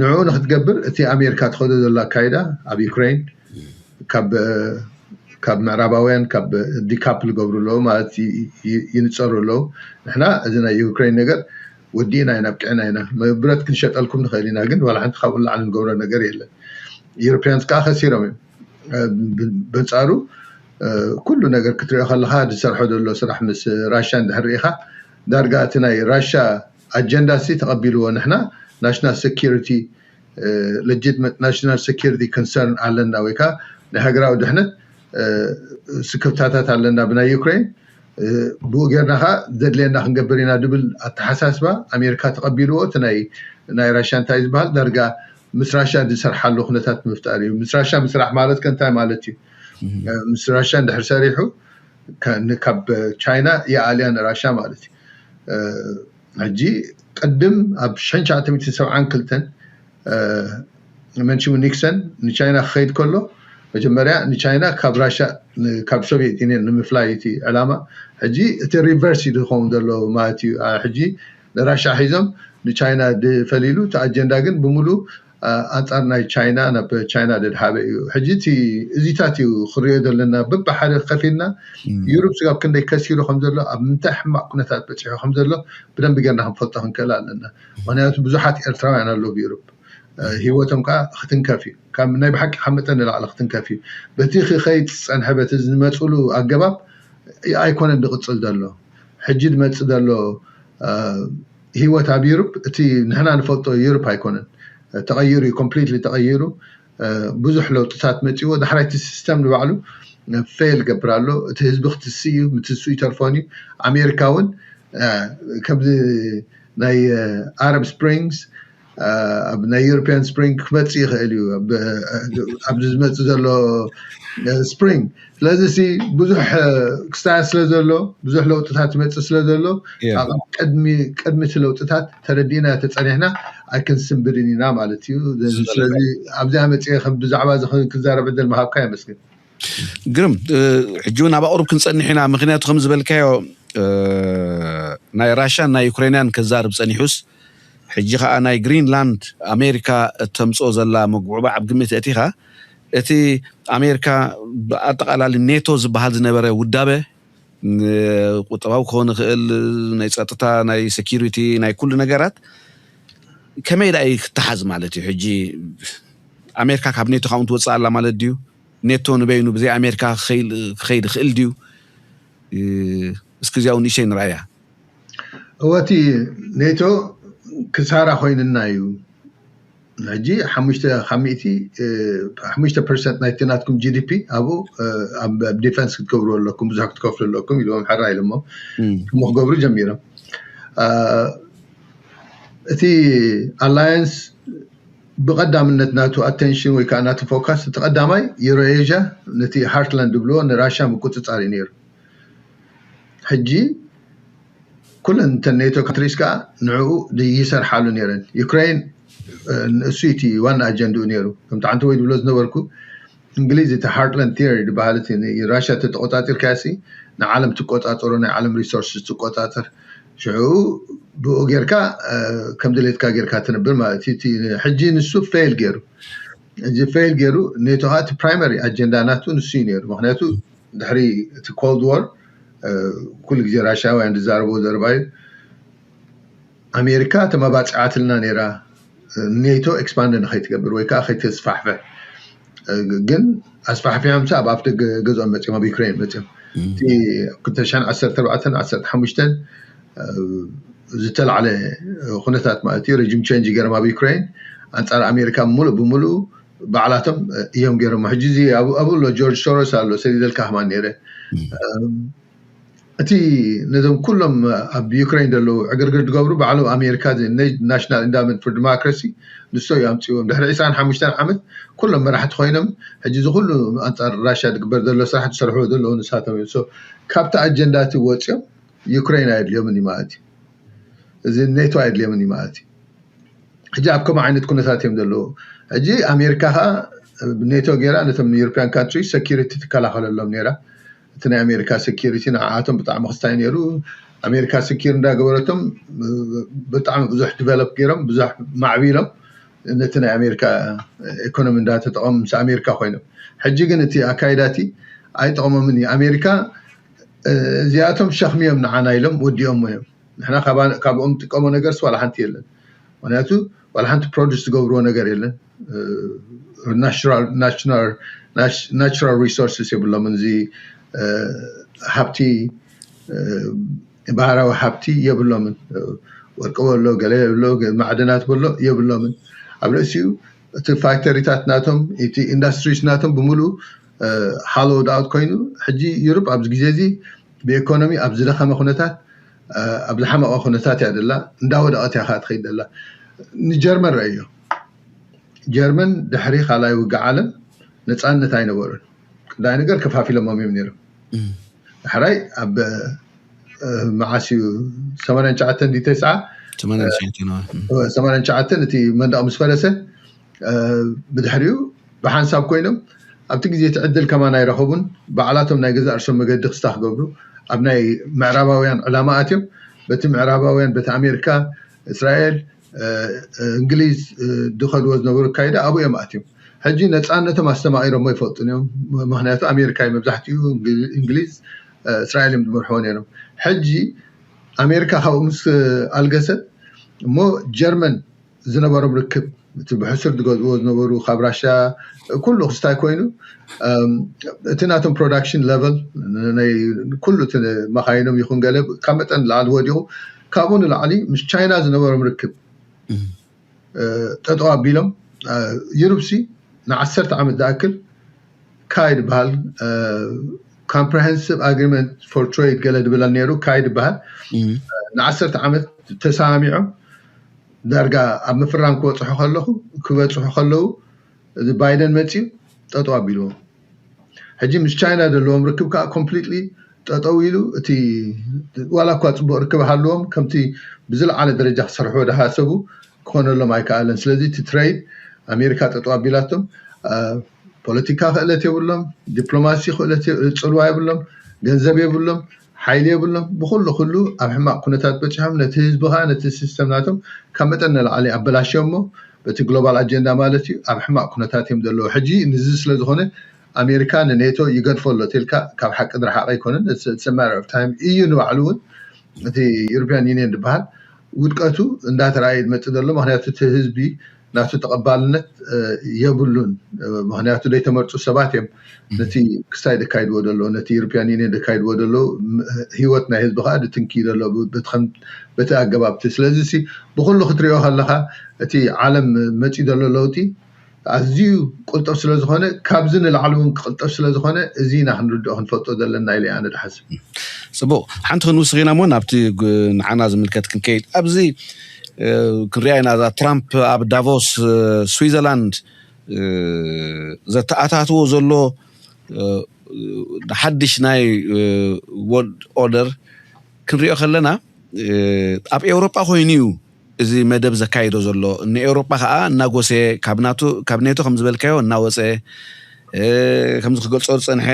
ንዕኡ ንክትገብር እቲ ኣሜሪካ ትኸዶ ዘሎ ኣካይዳ ኣብ ዩክሬን ካብ ካብ ምዕራባውያን ካብ ዲካፕል ገብሩ ኣለዉ ማለት ይንፀሩ ኣለዉ። ንሕና እዚ ናይ ዩክሬን ነገር ወዲእና ኢና፣ ኣብቂዕና ኢና። ብረት ክንሸጠልኩም ንኽእል ኢና፣ ግን ዋላ ሓንቲ ካብኡ ንላዕሊ ንገብሮ ነገር የለን። ዩሮፒያንስ ከዓ ከሲሮም እዮም። በንፃሩ ኩሉ ነገር ክትሪኦ ከለካ ዝሰርሖ ዘሎ ስራሕ ምስ ራሻ እንድሕር ርኢካ፣ ዳርጋ እቲ ናይ ራሻ ኣጀንዳ ሲ ተቐቢልዎ፣ ንሕና ናሽናል ሴኪሪቲ፣ ለጂትመት ናሽናል ሴኪሪቲ ኮንሰርን ኣለና፣ ወይ ከዓ ናይ ሃገራዊ ድሕነት ስክፍታታት ኣለና ብናይ ዩክሬን። ብኡ ጌርና ከዓ ዘድልየና ክንገብር ኢና ዝብል ኣተሓሳስባ ኣሜሪካ ተቐቢልዎ። እቲ ናይ ራሻ እንታይ ዝበሃል ዳርጋ ምስ ራሻ ዝሰርሓሉ ኩነታት ምፍጣር እዩ። ምስ ራሻ ምስራሕ ማለት ከ እንታይ ማለት እዩ? ምስ ራሻ እንድሕር ሰሪሑ ካብ ቻይና ይኣልያ ንራሻ ማለት እዩ። ሕጂ ቅድም ኣብ ሽሕን ትሽዓተ ሚእትን ሰብዓን ክልተን መንሽሙ ኒክሰን ንቻይና ክኸይድ ከሎ፣ መጀመርያ ንቻይና ካብ ራሻ፣ ካብ ሶቪየት ዩኒየን ንምፍላይ እቲ ዕላማ። ሕጂ እቲ ሪቨርስ እዩ ዝኸውን ዘሎ ማለት እዩ። ሕጂ ንራሻ ሒዞም ንቻይና ዝፈሊሉ፣ እቲ ኣጀንዳ ግን ብምሉ ኣንፃር ናይ ቻይና፣ ናብ ቻይና ደድሃበ እዩ። ሕጂ እቲ እዚታት እዩ ክሪኦ ዘለና። በብሓደ ከፊልና ዩሮፕ ስጋብ ክንደይ ከሲሩ ከም ዘሎ፣ ኣብ ምንታይ ሕማቅ ኩነታት በፂሑ ከም ዘሎ ብደንቢ ገርና ክንፈልጦ ክንክእል ኣለና። ምክንያቱ ብዙሓት ኤርትራውያን ኣለዉ ብዩሮፕ። ሂወቶም ከዓ ክትንከፍ እዩ። ካብ ናይ ብሓቂ ካብ መጠን ንላዕሊ ክትንከፍ እዩ። በቲ ክኸይድ ዝፀንሐ፣ በቲ ዝመፅሉ ኣገባብ ኣይኮነን ዝቕፅል ዘሎ። ሕጂ ዝመፅእ ዘሎ ሂወት ኣብ ዩሮፕ፣ እቲ ንሕና ንፈልጦ ዩሮፕ ኣይኮነን። ተቐይሩ እዩ፣ ኮምፕሊትሊ ተቐይሩ። ብዙሕ ለውጥታት መፂዎ። ዳሕራይ እቲ ሲስተም ንባዕሉ ፌል ገብር ኣሎ። እቲ ህዝቢ ክትስእ እዩ፣ ምትስኡ ይተርፎን እዩ። ኣሜሪካ እውን ከምዚ ናይ ኣረብ ስፕሪንግስ ኣብ ናይ ዩሮፒያን ስፕሪንግ ክመፅእ ይኽእል እዩ፣ ኣብዚ ዝመፅእ ዘሎ ስፕሪንግ። ስለዚ ሲ ብዙሕ ክስታያ ስለ ዘሎ፣ ብዙሕ ለውጥታት ይመፅእ ስለ ዘሎ፣ ቅድሚ እቲ ለውጥታት ተረዲእና ተፀኒሕና ኣይክንስንብድን ኢና ማለት እዩ። ስለዚ ኣብዚኣ መፅአ ብዛዕባ እዚ ክዛረብ ዕድል ምሃብካ የመስግን። ግርም። ሕጂ እውን ኣብ ኣቁሩብ ክንፀንሕ ኢና። ምክንያቱ ከም ዝበልካዮ ናይ ራሽያን ናይ ዩክሬንያን ክዛርብ ፀኒሑስ፣ ሕጂ ከዓ ናይ ግሪንላንድ ኣሜሪካ እተምፅኦ ዘላ መጉዕባዕ ኣብ ግምት እቲኻ፣ እቲ ኣሜሪካ ብኣጠቃላሊ ኔቶ ዝበሃል ዝነበረ ውዳበ፣ ቁጠባዊ ክኸውን ይኽእል፣ ናይ ፀጥታ፣ ናይ ሴኪሪቲ፣ ናይ ኩሉ ነገራት ከመይ ደኣ ክተሓዝ ማለት እዩ? ሕጂ ኣሜሪካ ካብ ኔቶ ካብኡ ትወፅእ ኣላ ማለት ድዩ? ኔቶ ንበይኑ ብዘይ ኣሜሪካ ክኸይድ ይኽእል ድዩ? እስኪ እዚኣ እውን ንእሽተይ ንርኣያ። እወ፣ እቲ ኔቶ ክሳራ ኮይንና እዩ። ሕጂ ሓሙሽተ ካብ ሚእቲ፣ ሓሙሽተ ፐርሰንት ናይቲ ናትኩም ጂ ዲ ፒ ኣብኡ ኣብ ዲፈንስ ክትገብሩ ኣለኩም፣ ብዙሕ ክትከፍሉ ኣለኩም ኢልዎም፣ ሕራ ኢሎሞ ከምኡ ክገብሩ ጀሚሮም። እቲ ኣላያንስ ብቐዳምነት ናቱ ኣቴንሽን ወይ ከዓ ናቱ ፎካስ እቲ ቀዳማይ ዩሮኤዥያ ነቲ ሃርትላንድ ዝብልዎ ንራሻ ምቁፅፃር እዩ ነይሩ። ሕጂ ኩለን እተን ኔቶ ካንትሪስ ከዓ ንዕኡ ይሰርሓሉ ነይረን። ዩክሬን ንእሱ እቲ ዋና ኣጀንድኡ ነይሩ። ከምቲ ሓንቲ ወይ ዝብሎ ዝነበርኩ እንግሊዝ እቲ ሃርትላንድ ቲዮሪ ዝበሃል እቲ ራሻ ተተቆፃፂርካሲ ንዓለም ትቆፃፀሮ ናይ ዓለም ሪሶርስ ትቆፃፀር ሽዑ ብኡ ጌርካ ከም ድሌትካ ጌርካ ትነብር ማለት እዩ። ሕጂ ንሱ ፌል ገይሩ እዚ ፌል ገይሩ ኔቶ ከዓ እቲ ፕራይመሪ ኣጀንዳ ናቱ ንሱ እዩ ነይሩ። ምክንያቱ ድሕሪ እቲ ኮልድ ዋር ኩሉ ግዜ ራሽያውያን ዝዛረቦ ዘረባ እዩ። ኣሜሪካ ተመባፅዓትልና ነይራ ኔቶ ኤክስፓንድ ንኸይትገብር ወይ ከዓ ከይተስፋሕፍሕ ግን ኣስፋሕፊሖም ኣብ ኣፍ ደገ ገዝኦም መፅኦም ኣብ ዩክሬን መፅኦም እቲ ክልተ ሽሕን ዓሰርተ ኣርባዕተን ዓሰርተ ሓሙሽተን ዝተላዕለ ኩነታት ማለት እዩ። ሬጂም ቼንጅ ገይሮም ኣብ ዩክሬን ኣንፃር ኣሜሪካ ሙሉእ ብሙሉእ ባዕላቶም እዮም ገይሮም። ሕጂ እዚ ኣብኡ ኣሎ ጆርጅ ሶሮስ ኣሎ ሰዲደልካ ከማን ነይረ እቲ ነዞም ኩሎም ኣብ ዩክሬን ዘለዉ ዕግርግር ዝገብሩ ባዕሎም ኣሜሪካ ናሽናል ኢንዳውመንት ፎር ዲሞክራሲ ንሶ እዩ ኣምፅዎም። ድሕሪ ዕስራን ሓሙሽተን ዓመት ኩሎም መራሕቲ ኮይኖም ሕጂ እዚ ኩሉ ኣንፃር ራሽያ ዝግበር ዘሎ ስራሕ ዝሰርሕዎ ዘለዉ ንሳቶም እዮም። ካብቲ ኣጀንዳ እቲ ወፂኦም ዩክሬን ኣየድልዮምን እዩ ማለት እዩ። እዚ ኔቶ ኣየድልዮምን እዩ ማለት እዩ። ሕጂ ኣብ ከምኡ ዓይነት ኩነታት እዮም ዘለዉ። ሕጂ ኣሜሪካ ከዓ ኔቶ ገይራ ነቶም ዩሮፒያን ካንትሪ ሰኪሪቲ ትከላኸለሎም ነይራ። እቲ ናይ ኣሜሪካ ሰኪሪቲ ንዓኣቶም ብጣዕሚ ክስታይ ነይሩ። ኣሜሪካ ሰኪር እንዳገበረቶም ብጣዕሚ ብዙሕ ዲቨሎፕ ገይሮም ብዙሕ ማዕቢሎም ነቲ ናይ ኣሜሪካ ኢኮኖሚ እንዳተጠቐሙ ምስ ኣሜሪካ ኮይኖም። ሕጂ ግን እቲ ኣካይዳቲ ኣይጠቕሞምን እዩ። ኣሜሪካ እዚኣቶም ሸኽሚ እዮም ንዓና ኢሎም ወዲኦሞ እዮም። ንሕና ካብኦም ጥቀሞ ነገር ዋላ ሓንቲ የለን። ምክንያቱ ዋላ ሓንቲ ፕሮዲስ ዝገብርዎ ነገር የለን። ናቹራል ሪሶርስስ የብሎምን። እዚ ሃብቲ ባህራዊ ሃብቲ የብሎምን። ወርቂ በሎ ገለ በሎ ማዕድናት በሎ የብሎምን። ኣብ ርእሲኡ እቲ ፋክተሪታት ናቶም እቲ ኢንዳስትሪስ ናቶም ብምሉእ ሃሎድ ኣውት ኮይኑ ሕጂ ዩሮፕ ኣብዚ ግዜ እዚ ብኢኮኖሚ ኣብ ዝደኸመ ኩነታት ኣብ ዝሓመቐ ኩነታት እያ ደላ። እንዳወደቐት እያ ከዓ ትኸይድ ደላ። ንጀርመን ረእዮ። ጀርመን ድሕሪ ካልኣይ ውግእ ዓለም ነፃነት ኣይነበሩን። ቀዳይ ነገር ከፋፊሎሞም እዮም ነይሮም። ዳሕራይ ኣብ መዓስ እዩ ሰማንያን ትሽዓተን ድዩ ተስዓ ሰማንያን ትሽዓተን እቲ መንደቕ ምስ ፈረሰ ብድሕሪኡ ብሓንሳብ ኮይኖም ኣብቲ ግዜ እቲ ዕድል ከማን ኣይረኸቡን። ባዕላቶም ናይ ገዛእ ርእሶም መገዲ ክስታ ክገብሩ ኣብ ናይ ምዕራባውያን ዕላማ ኣትዮም በቲ ምዕራባውያን በቲ ኣሜሪካ እስራኤል እንግሊዝ ዝኸድዎ ዝነበሩ ኣካይዳ ኣብኡ እዮም ኣትዮም። ሕጂ ነፃነቶም ኣስተማቒሮሞ ይፈልጡን እዮም። ምክንያቱ ኣሜሪካ እዩ መብዛሕትኡ እንግሊዝ እስራኤል እዮም ዝመርሕዎ ነይሮም። ሕጂ ኣሜሪካ ካብኡ ምስ ኣልገሰት እሞ ጀርመን ዝነበሮም ርክብ እቲ ብሕሱር ዝገዝእዎ ዝነበሩ ካብ ራሻ ኩሉ ክስታይ ኮይኑ እቲ ናቶም ፕሮዳክሽን ለቨል ኩሉ መካይኖም ይኹን ገለ ካብ መጠን ንላዕሊ ወዲቑ። ካብኡ ንላዕሊ ምስ ቻይና ዝነበሮም ርክብ ጠጠው ኣቢሎም። ዩሩፕሲ ንዓሰርተ ዓመት ዝኣክል ካይ ዝበሃል ኮምፕሬሄንሲቭ ኣግሪመንት ፎር ትሬድ ገለ ዝብለን ነይሩ። ካይ ዝበሃል ንዓሰርተ ዓመት ተሰማሚዖም ዳርጋ ኣብ ምፍራም ክበፅሑ ከለኹ ክበፅሑ ከለዉ እዚ ባይደን መፅዩ ጠጠው ኣቢልዎም። ሕጂ ምስ ቻይና ዘለዎም ርክብ ከዓ ኮምፕሊትሊ ጠጠው ኢሉ እቲ ዋላ እኳ ፅቡቅ ርክብ ሃለዎም ከምቲ ብዝለዓለ ደረጃ ክሰርሑ ዝሓሰቡ ክኾነሎም ኣይከኣለን። ስለዚ እቲ ትሬድ ኣሜሪካ ጠጠው ኣቢላቶም ፖለቲካ ክእለት የብሎም፣ ዲፕሎማሲ ክእለት ጽልዋ የብሎም፣ ገንዘብ የብሎም፣ ሓይሊ የብሎም። ብኩሉ ኩሉ ኣብ ሕማቅ ኩነታት በፂሖም ነቲ ህዝቢ ከዓ ነቲ ሲስተም ናቶም ካብ መጠን ንላዕሊ ኣበላሽዮሞ በቲ ግሎባል ኣጀንዳ ማለት እዩ ኣብ ሕማቅ ኩነታት እዮም ዘለዉ። ሕጂ ንዚ ስለዝኾነ ኣሜሪካ ንኔቶ ይገድፎ ኣሎ ተልካ ካብ ሓቂ ዝረሓቀ ኣይኮነን። ሰማር ኦፍ ታይም እዩ ንባዕሉ እውን እቲ ዩሮፒያን ዩኒየን ዝበሃል ውድቀቱ እንዳተረኣየ ዝመፅእ ዘሎ። ምክንያቱ እቲ ህዝቢ ናቱ ተቐባልነት የብሉን። ምክንያቱ ዘይተመርፁ ሰባት እዮም ነቲ ክስታይ ዘካይድዎ ዘሎ ነቲ ዩሮፒያን ዩኒየን ዘካይድዎ ዘሎ ህይወት ናይ ህዝቢ ከዓ ዝትንኪ ዘሎ በቲ ኣገባብቲ። ስለዚ ብኩሉ ክትሪኦ ከለካ እቲ ዓለም መፂ ዘሎ ለውጢ ኣዝዩ ቅልጡፍ ስለዝኾነ ካብዚ ንላዕሊ እውን ክቅልጠፍ ስለዝኾነ እዚ ኢና ክንርድኦ ክንፈልጦ ዘለና ኢለ ኣነ ዝሓስብ። ፅቡቅ ሓንቲ ክንውስኽ ኢና እሞ ናብቲ ንዓና ዝምልከት ክንከይድ ኣብዚ ክንሪኣ ኢና። እዛ ትራምፕ ኣብ ዳቮስ ስዊዘርላንድ ዘተኣታትዎ ዘሎ ሓድሽ ናይ ወርልድ ኦርደር ክንሪኦ ከለና፣ ኣብ ኤውሮጳ ኮይኑ እዩ እዚ መደብ ዘካይዶ ዘሎ። ንኤውሮጳ ከዓ እናጎሰየ፣ ካብ ኔቶ ከም ዝበልካዮ እናወፀ፣ ከምዚ ክገልፆ ዝፀንሐ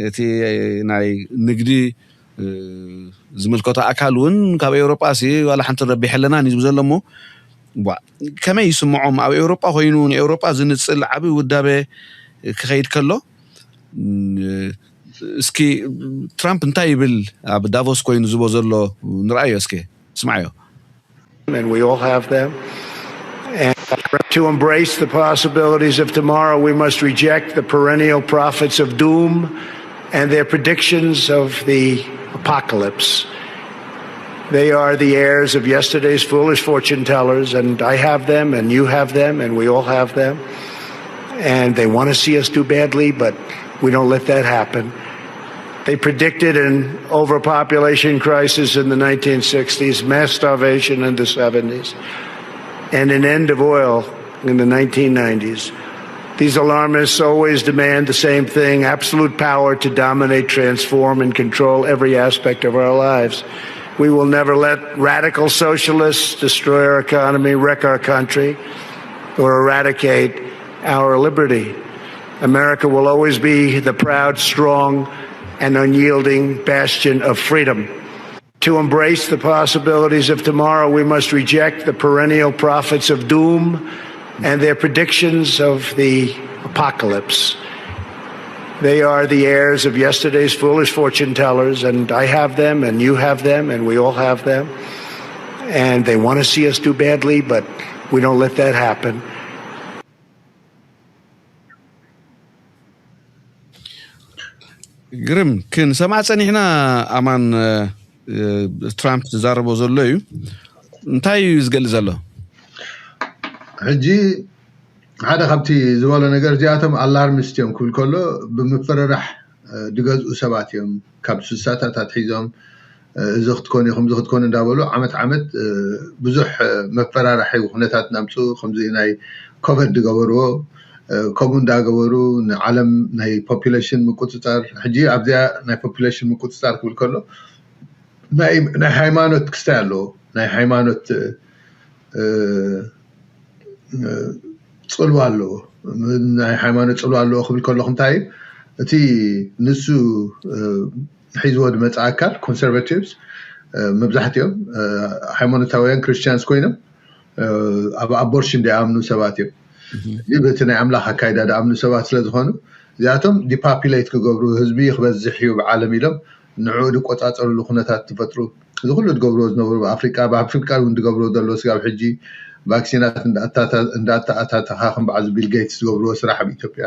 እቲ ናይ ንግዲ ዝምልከቶ ኣካል እውን ካብ ኤውሮጳ ሲ ዋላ ሓንቲ ረቢሕ ኣለና እዩ ዝብል ዘሎ። እሞ ከመይ ይስምዖም? ኣብ ኤውሮጳ ኮይኑ ንኤውሮጳ ዝንፅል ዓብዪ ውዳበ ክኸይድ ከሎ፣ እስኪ ትራምፕ እንታይ ይብል ኣብ ዳቮስ ኮይኑ ዝቦ ዘሎ ንርኣዮ እስኪ፣ ስምዓዮ። And we all have them. And to embrace the possibilities of tomorrow, we must reject the perennial prophets of doom and their predictions of the apocalypse. They are the heirs of yesterday's foolish fortune tellers, and I have them, and you have them, and we all have them. And they want to see us do badly, but we don't let that happen. They predicted an overpopulation crisis in the nineteen sixties, mass starvation in the seventies, and an end of oil in the nineteen nineties. These alarmists always demand the same thing: absolute power to dominate, transform, and control every aspect of our lives. We will never let radical socialists destroy our economy, wreck our country, or eradicate our liberty. America will always be the proud, strong, and unyielding bastion of freedom. To embrace the possibilities of tomorrow, we must reject the perennial prophets of doom and their predictions of the apocalypse. They are the heirs of yesterday's foolish fortune tellers, and I have them, and you have them, and we all have them. And they want to see us do badly, but we don't let that happen. ግርም፣ ክንሰምዓ ፀኒሕና። ኣማን፣ ትራምፕ ዝዛረቦ ዘሎ እዩ። እንታይ እዩ ዝገልፅ ዘሎ? ሕጂ ሓደ ካብቲ ዝበሎ ነገር፣ እዚኣቶም ኣላርሚስት እዮም ክብል ከሎ፣ ብምፍርራሕ ዝገዝኡ ሰባት እዮም። ካብ ስሳታት ኣትሒዞም እዚ ክትኮኑ ኢኹም፣ እዚ ክትኮኑ እንዳበሉ ዓመት ዓመት ብዙሕ መፈራርሒ ኩነታት እናምፅኡ፣ ከምዚ ናይ ኮቨድ ዝገበርዎ፣ ከምኡ እንዳገበሩ ንዓለም ናይ ፖፑሌሽን ምቁፅፃር፣ ሕጂ ኣብዚኣ ናይ ፖፑሌሽን ምቁፅፃር ክብል ከሎ ናይ ሃይማኖት ክስታይ ኣለዎ። ናይ ሃይማኖት ፅልዋ ኣለዎ። ናይ ሃይማኖት ፅልዋ ኣለዎ ክብል ከለኹ እንታይ እዩ? እቲ ንሱ ሒዝዎ ዝመፀ ኣካል፣ ኮንሰርቫቲቭስ፣ መብዛሕትኦም ሃይማኖታውያን ክርስቲያንስ ኮይኖም ኣብ ኣቦርሽን ዝኣምኑ ሰባት እዮም። እዚ በቲ ናይ ኣምላኽ ኣካይዳ ዝኣምኑ ሰባት ስለ ዝኾኑ፣ እዚኣቶም ዲፓፕሌት ክገብሩ፣ ህዝቢ ክበዝሕ እዩ ብዓለም ኢሎም ንዕኡ ዝቆፃፀርሉ ኩነታት ትፈጥሩ። እዚ ኩሉ ዝገብርዎ ዝነበሩ ኣብ ኣፍሪቃ፣ ኣብ ኣፍሪቃ እውን ዝገብርዎ ዘለዉ ስጋብ ሕጂ ቫክሲናት እንዳኣታተኻ ከም በዓል ቢል ጌትስ ዝገብርዎ ስራሕ ኣብ ኢትዮጵያ፣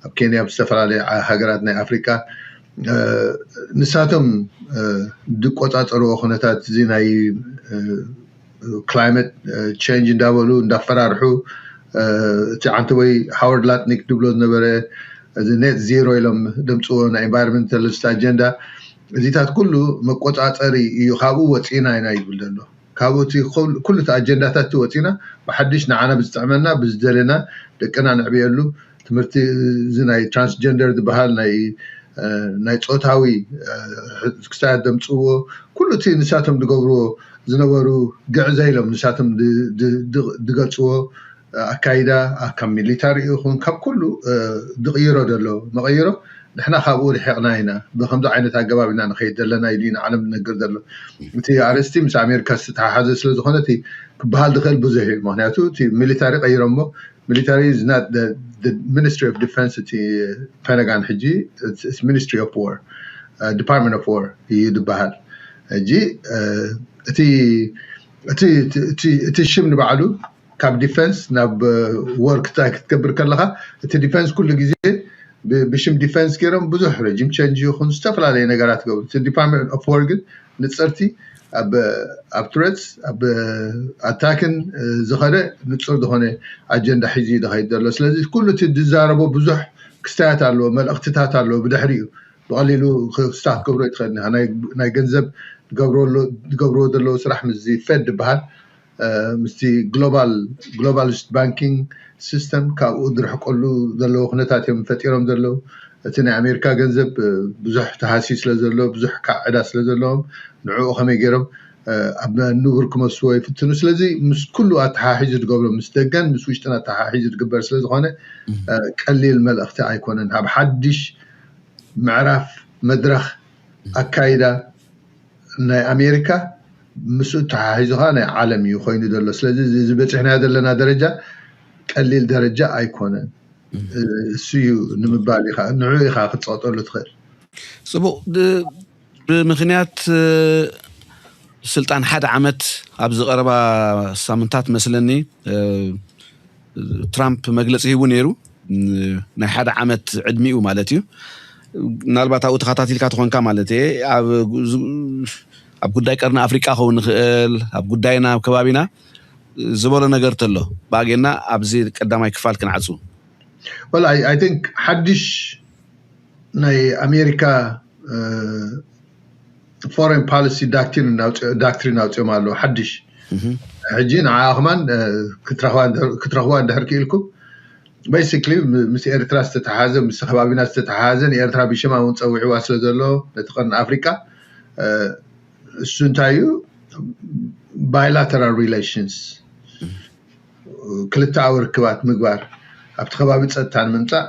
ኣብ ኬንያ፣ ኣብ ዝተፈላለዩ ሃገራት ናይ ኣፍሪቃ ንሳቶም ዝቆፃፀርዎ ኩነታት እዚ ናይ ክላይመት ቸንጅ እንዳበሉ እንዳፈራርሑ፣ እቲ ዓንተቦይ ሃዋርድ ላትኒክ ዝብሎ ዝነበረ እዚ ኔት ዜሮ ኢሎም ደምፅዎ ናይ ኢንቫይሮንመንታሊስት ኣጀንዳ፣ እዚታት ኩሉ መቆፃፀሪ እዩ። ካብኡ ወፂና ኢና ይብል ዘሎ። ካብኡ እቲ ኩሉ እቲ ኣጀንዳታት እቲ ወፂና ብሓድሽ ንዓና ብዝጥዕመና ብዝደለና ደቅና ንዕብየሉ ትምህርቲ፣ እዚ ናይ ትራንስጀንደር ዝበሃል ናይ ናይ ፆታዊ ክስታያት ደምፅዎ፣ ኩሉ እቲ ንሳቶም ዝገብርዎ ዝነበሩ ግዕዘ ኢሎም ንሳቶም ዝገልፅዎ ኣካይዳ ካብ ሚሊታሪ ይኹን ካብ ኩሉ ዝቕይሮ ዘሎ መቐይሮ፣ ንሕና ካብኡ ርሒቕና ኢና። ብከምዚ ዓይነት ኣገባብ ኢና ንኸይድ ዘለና ኢሉ እዩ ንዓለም ዝነግር ዘሎ። እቲ ኣርእስቲ ምስ ኣሜሪካ ዝተተሓሓዘ ስለ ዝኾነ እቲ ክበሃል ዝኽእል ብዙሕ እዩ። ምክንያቱ እቲ ሚሊታሪ ቀይሮሞ፣ ሚሊታሪ is not the ሚኒስትሪ ኦፍ ዲፈንስ፣ እቲ ፔንታጋን ሕጂ ሚኒስትሪ ኦፍ ዋር፣ ዲፓርትመንት ኦፍ ዋር እዩ ዝበሃል። ሕጂ እቲ እቲ ሽም ንባዕሉ ካብ ዲፈንስ ናብ ወር ክትገብር ከለካ፣ እቲ ዲፈንስ ኩሉ ግዜ ብሽም ዲፈንስ ገይሮም ብዙሕ ረጅም ቸንጅ ይኹን ዝተፈላለዩ ነገራት ገብሩ። እቲ ዲፓርትመንት ኦፍ ወር ግን ንፅርቲ ኣብ ትረትስ ኣብ ኣታክን ዝኸደ ንፁር ዝኾነ ኣጀንዳ ሒዙ እዩ ዝኸይድ ዘሎ። ስለዚ ኩሉ እቲ ዝዛረቦ ብዙሕ ክስታያት ኣለዎ፣ መልእኽትታት ኣለዎ። ብድሕሪኡ ብቐሊሉ ክስታት ክገብሮ ይትኽእል። ናይ ገንዘብ ዝገብርዎ ዘለዉ ስራሕ ምስዚ ፌድ ዝበሃል ምስቲ ግሎባል ግሎባሊስት ባንኪንግ ሲስተም ካብኡ ዝርሕቀሉ ዘለዉ ኩነታት እዮም ፈጢሮም ዘለዉ። እቲ ናይ ኣሜሪካ ገንዘብ ብዙሕ ተሃስዩ ስለ ዘሎ፣ ብዙሕ ከዓ ዕዳ ስለ ዘለዎም፣ ንዕኡ ከመይ ገይሮም ኣብ ንቡር ክመልስዎ ይፍትኑ። ስለዚ ምስ ኩሉ ኣተሓሒዙ ዝገብሮ፣ ምስ ደገን ምስ ውሽጥን ኣተሓሒዙ ዝግበር ስለ ዝኾነ ቀሊል መልእኽቲ ኣይኮነን። ኣብ ሓድሽ ምዕራፍ መድረኽ ኣካይዳ ናይ ኣሜሪካ ምስኡ ተሓሒዙ ከዓ ናይ ዓለም እዩ ኮይኑ ዘሎ። ስለዚ እዚ በፂሕናዮ ዘለና ደረጃ ቀሊል ደረጃ ኣይኮነን። እሱ እዩ ንምባል ኢኻ፣ ንዑ ኢኻ ክትፀቕጠሉ ትኽእል። ፅቡቅ። ብምክንያት ስልጣን ሓደ ዓመት ኣብ ዝቀረባ ሳምንታት መስለኒ ትራምፕ መግለፂ ሂቡ ነይሩ። ናይ ሓደ ዓመት ዕድሚኡ ማለት እዩ። ምናልባት ኣብኡ ተኸታቲልካ ትኾንካ ማለት እየ። ኣብ ጉዳይ ቀርኒ ኣፍሪቃ ክኸውን ንኽእል፣ ኣብ ጉዳይና ኣብ ከባቢና ዝበሎ ነገር ተሎ ብኣጌና ኣብዚ ቀዳማይ ክፋል ክንዓፁ። ወላ ኣይ ቲንክ ሓድሽ ናይ ኣሜሪካ ፎሬን ፖሊሲ ዳክትሪን ኣውፂኦም ኣለዉ ሓድሽ። ሕጂ ንዓ ከማን ክትረኽዋ እንድሕር ክኢልኩም basically ምስ ኤርትራ ዝተተሓዘ ምስ ከባቢና ዝተተሓዘ ንኤርትራ ብሽማ እውን ፀዊዕዋ ስለ ዘሎ ነቲ ቀርኒ ኣፍሪቃ እሱ እንታይ እዩ bilateral relations ክልተኣዊ ርክባት ምግባር ኣብቲ ከባቢ ፀጥታ ንምምፃእ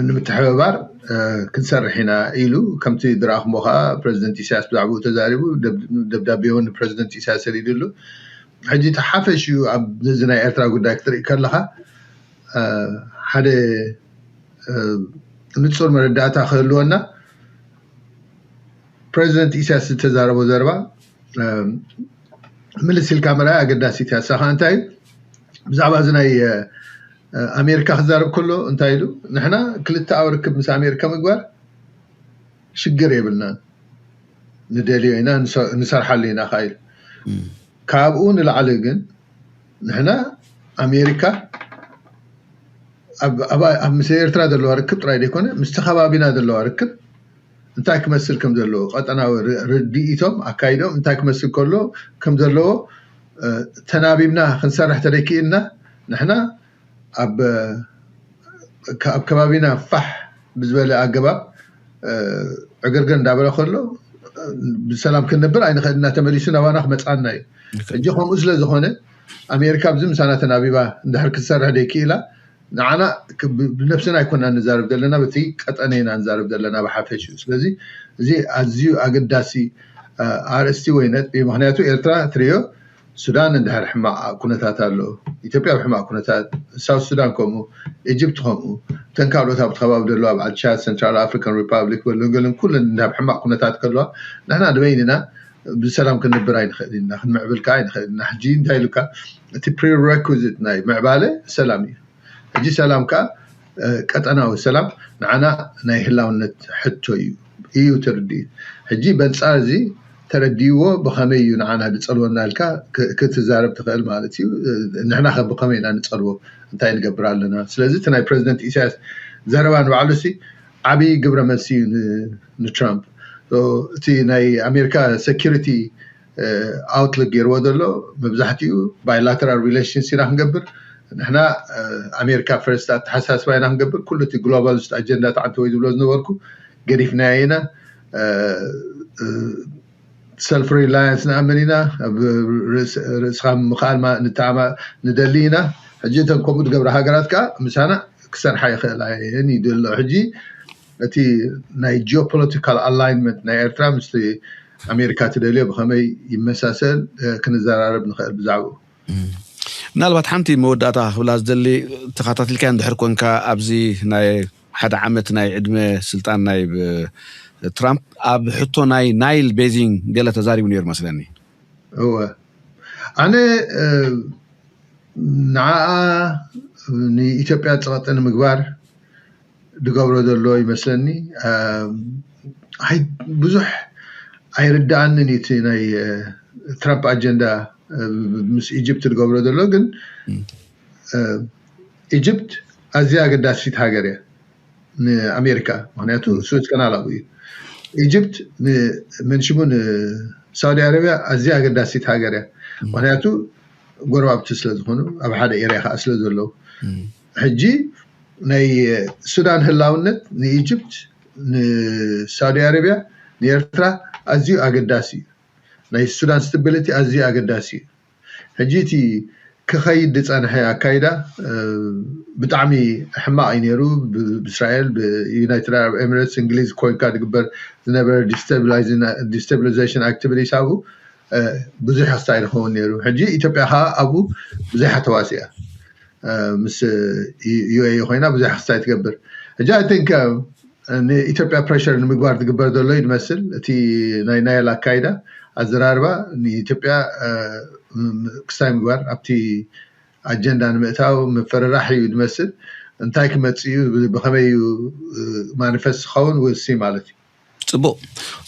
ንምትሕብባር ክንሰርሕ ኢና ኢሉ ከምቲ ዝረኣኹሞ ከዓ ፕረዚደንት ኢሳያስ ብዛዕባኡ ተዛሪቡ ደብዳቤ እውን ንፕረዚደንት ኢሳያስ ሰዲድሉ። ሕጂ እቲ ሓፈሽኡ ኣብዚ ናይ ኤርትራ ጉዳይ ክትርኢ ከለካ ሓደ ንፁር መረዳእታ ክህልወና ፕረዚደንት ኢሳያስ ዝተዛረቦ ዘረባ ምልስ ኢልካ ምርኣይ ኣገዳሲት እያ። እሳ ከዓ እንታይ እዩ ብዛዕባ እዚ ናይ ኣሜሪካ ክዛረብ ከሎ እንታይ ኢሉ ንሕና ክልተኣዊ ርክብ ምስ ኣሜሪካ ምግባር ሽግር የብልናን ንደልዮ ኢና ንሰርሓሉ ኢና ከዓ ኢሉ። ካብኡ ንላዕሊ ግን ንሕና ኣሜሪካ ኣብ ምስ ኤርትራ ዘለዋ ርክብ ጥራይ ዘይኮነ ምስቲ ከባቢና ዘለዋ ርክብ እንታይ ክመስል ከም ዘለዎ ቀጠናዊ ርድኢቶም ኣካይዶም እንታይ ክመስል ከሎ ከም ዘለዎ ተናቢብና ክንሰርሕ ተደኪእልና ንሕና ኣብ ኣብ ከባቢና ፋሕ ብዝበለ ኣገባብ ዕግርግር እንዳበለ ከሎ ብሰላም ክንነብር ኣይንኽእል እና ተመሊሱ ናባና ክመፅኣና እዩ። ሕጂ ከምኡ ስለ ዝኾነ ኣሜሪካ ኣብዚ ምሳና ተናቢባ እንድሕር ክትሰርሕ ደይክኢላ ንዓና ብነብስና ኣይኮና ንዛረብ ዘለና በቲ ቀጠነ ኢና ንዛረብ ዘለና ብሓፈሽኡ። ስለዚ እዚ ኣዝዩ ኣገዳሲ ኣርእስቲ ወይ ነጥቢ ምክንያቱ ኤርትራ ትሪዮ ሱዳን እንድሕር ሕማቕ ኩነታት ኣሎ፣ ኢትዮጵያ ኣብ ሕማቕ ኩነታት፣ ሳውት ሱዳን ከምኡ፣ ኢጅፕት ከምኡ፣ እተን ካልኦት ኣብ ተኸባቢ ዘለዋ በዓል ቻድ፣ ሰንትራል ኣፍሪካን ሪፓብሊክ በሉን ገለን ኩለን እንድሕር ሕማቕ ኩነታት ከለዋ ንሕና ንበይንና ብሰላም ክንብር ኣይንኽእል ኢና፣ ክንምዕብል ከዓ ኣይንኽእል ኢና። ሕጂ እንታይ ኢሉካ እቲ prerequisite ናይ ምዕባለ ሰላም እዩ። ሕጂ ሰላም ከዓ ቀጠናዊ ሰላም ንዓና ናይ ህላውነት ሕቶ እዩ እዩ ትርድኢት። ሕጂ በንፃር እዚ ተረዲእዎ ብኸመይ እዩ ንዓና ዝፀልወና ኢልካ ክትዛረብ ትኽእል ማለት እዩ። ንሕና ከ ብኸመይ ኢና ንፀልዎ? እንታይ ንገብር ኣለና? ስለዚ እቲ ናይ ፕረዚደንት ኢሳያስ ዘረባ ንባዕሉ ሲ ዓብዪ ግብረ መልሲ እዩ ንትራምፕ። እቲ ናይ ኣሜሪካ security outlook ገይርዎ ዘሎ መብዛሕትኡ bilateral relations ኢና ክንገብር ንሕና ኣሜሪካ ፈርስት ኣተሓሳስባ ኢና ክንገብር ኩሉ እቲ globalist agenda ተዓንተ ወይ ዝብሎ ዝነበርኩ ገዲፍናዮ ኢና። Self reliance ንኣምን ኢና። ርእስኻ ምኽኣል ንደሊ ኢና። ሕጂ እተን ከምኡ ዝገብራ ሃገራት ከዓ ምሳና ክሰርሓ ይኽእላ እየን እዩ ዘሎ። ሕጂ እቲ ናይ geopolitical alignment ናይ ኤርትራ ምስ ኣሜሪካ ትደልዮ ብኸመይ ይመሳሰል ክንዘራረብ ንኽእል ብዛዕባኡ። ምናልባት ሓንቲ መወዳእታ ክብላ ዝደሊ ተኸታቲልካ እንድሕር ኮንካ ኣብዚ ናይ ሓደ ዓመት ናይ ዕድመ ስልጣን ናይ ትራምፕ ኣብ ሕቶ ናይ ናይል ቤዚን ገለ ተዛሪቡ ነይሩ መስለኒ። እወ ኣነ ንዓኣ ንኢትዮጵያ ፀቐጢ ንምግባር ዝገብሮ ዘሎ ይመስለኒ። ብዙሕ ኣይርድኣንን እቲ ናይ ትራምፕ ኣጀንዳ ምስ ኢጅፕት ዝገብሮ ዘሎ ግን ኢጅፕት ኣዝያ ኣገዳሲት ሃገር እያ ንኣሜሪካ ምክንያቱ ስዊዝ ከናል ኣብኡ እዩ። ኢጅፕት ንመንሽሙ ንሳውዲ ኣረቢያ ኣዝያ ኣገዳሲት ሃገር እያ ምክንያቱ ጎረባብቲ ስለ ዝኾኑ ኣብ ሓደ ኤርያ ከዓ ስለ ዘለዉ ሕጂ ናይ ሱዳን ህላውነት ንኢጅፕት ንሳውዲ ኣረቢያ ንኤርትራ ኣዝዩ ኣገዳሲ እዩ። ናይ ሱዳን ስታቢሊቲ ኣዝዩ ኣገዳሲ እዩ። ሕጂ እቲ ክኸይድ ዝፀንሐ ኣካይዳ ብጣዕሚ ሕማቕ እዩ ነይሩ። ብእስራኤል ብዩናይትድ ዓረብ ኤምሬትስ እንግሊዝ ኮይንካ ዝግበር ዝነበረ ዲስታቢላይዜሽን ኣክቲቪቲስ ኣብኡ ብዙሕ ክስታይ ዝኸውን ነይሩ። ሕጂ ኢትዮጵያ ከዓ ኣብኡ ብዙሕ ተዋሲኣ ምስ ዩኤኢ ኮይና ብዙሕ ክስታይ ትገብር። ሕጂ ኣይ ቲንክ ንኢትዮጵያ ፕሬሽር ንምግባር ዝግበር ዘሎ እዩ ዝመስል። እቲ ናይ ናይል ኣካይዳ ኣዘራርባ ንኢትዮጵያ ክስታይ ምግባር ኣብቲ ኣጀንዳ ንምእታው ምፍርራሕ እዩ ዝመስል። እንታይ ክመፅእ እዩ፣ ብኸመይ እዩ ማኒፌስት ዝኸውን ውሲ ማለት እዩ። ፅቡቅ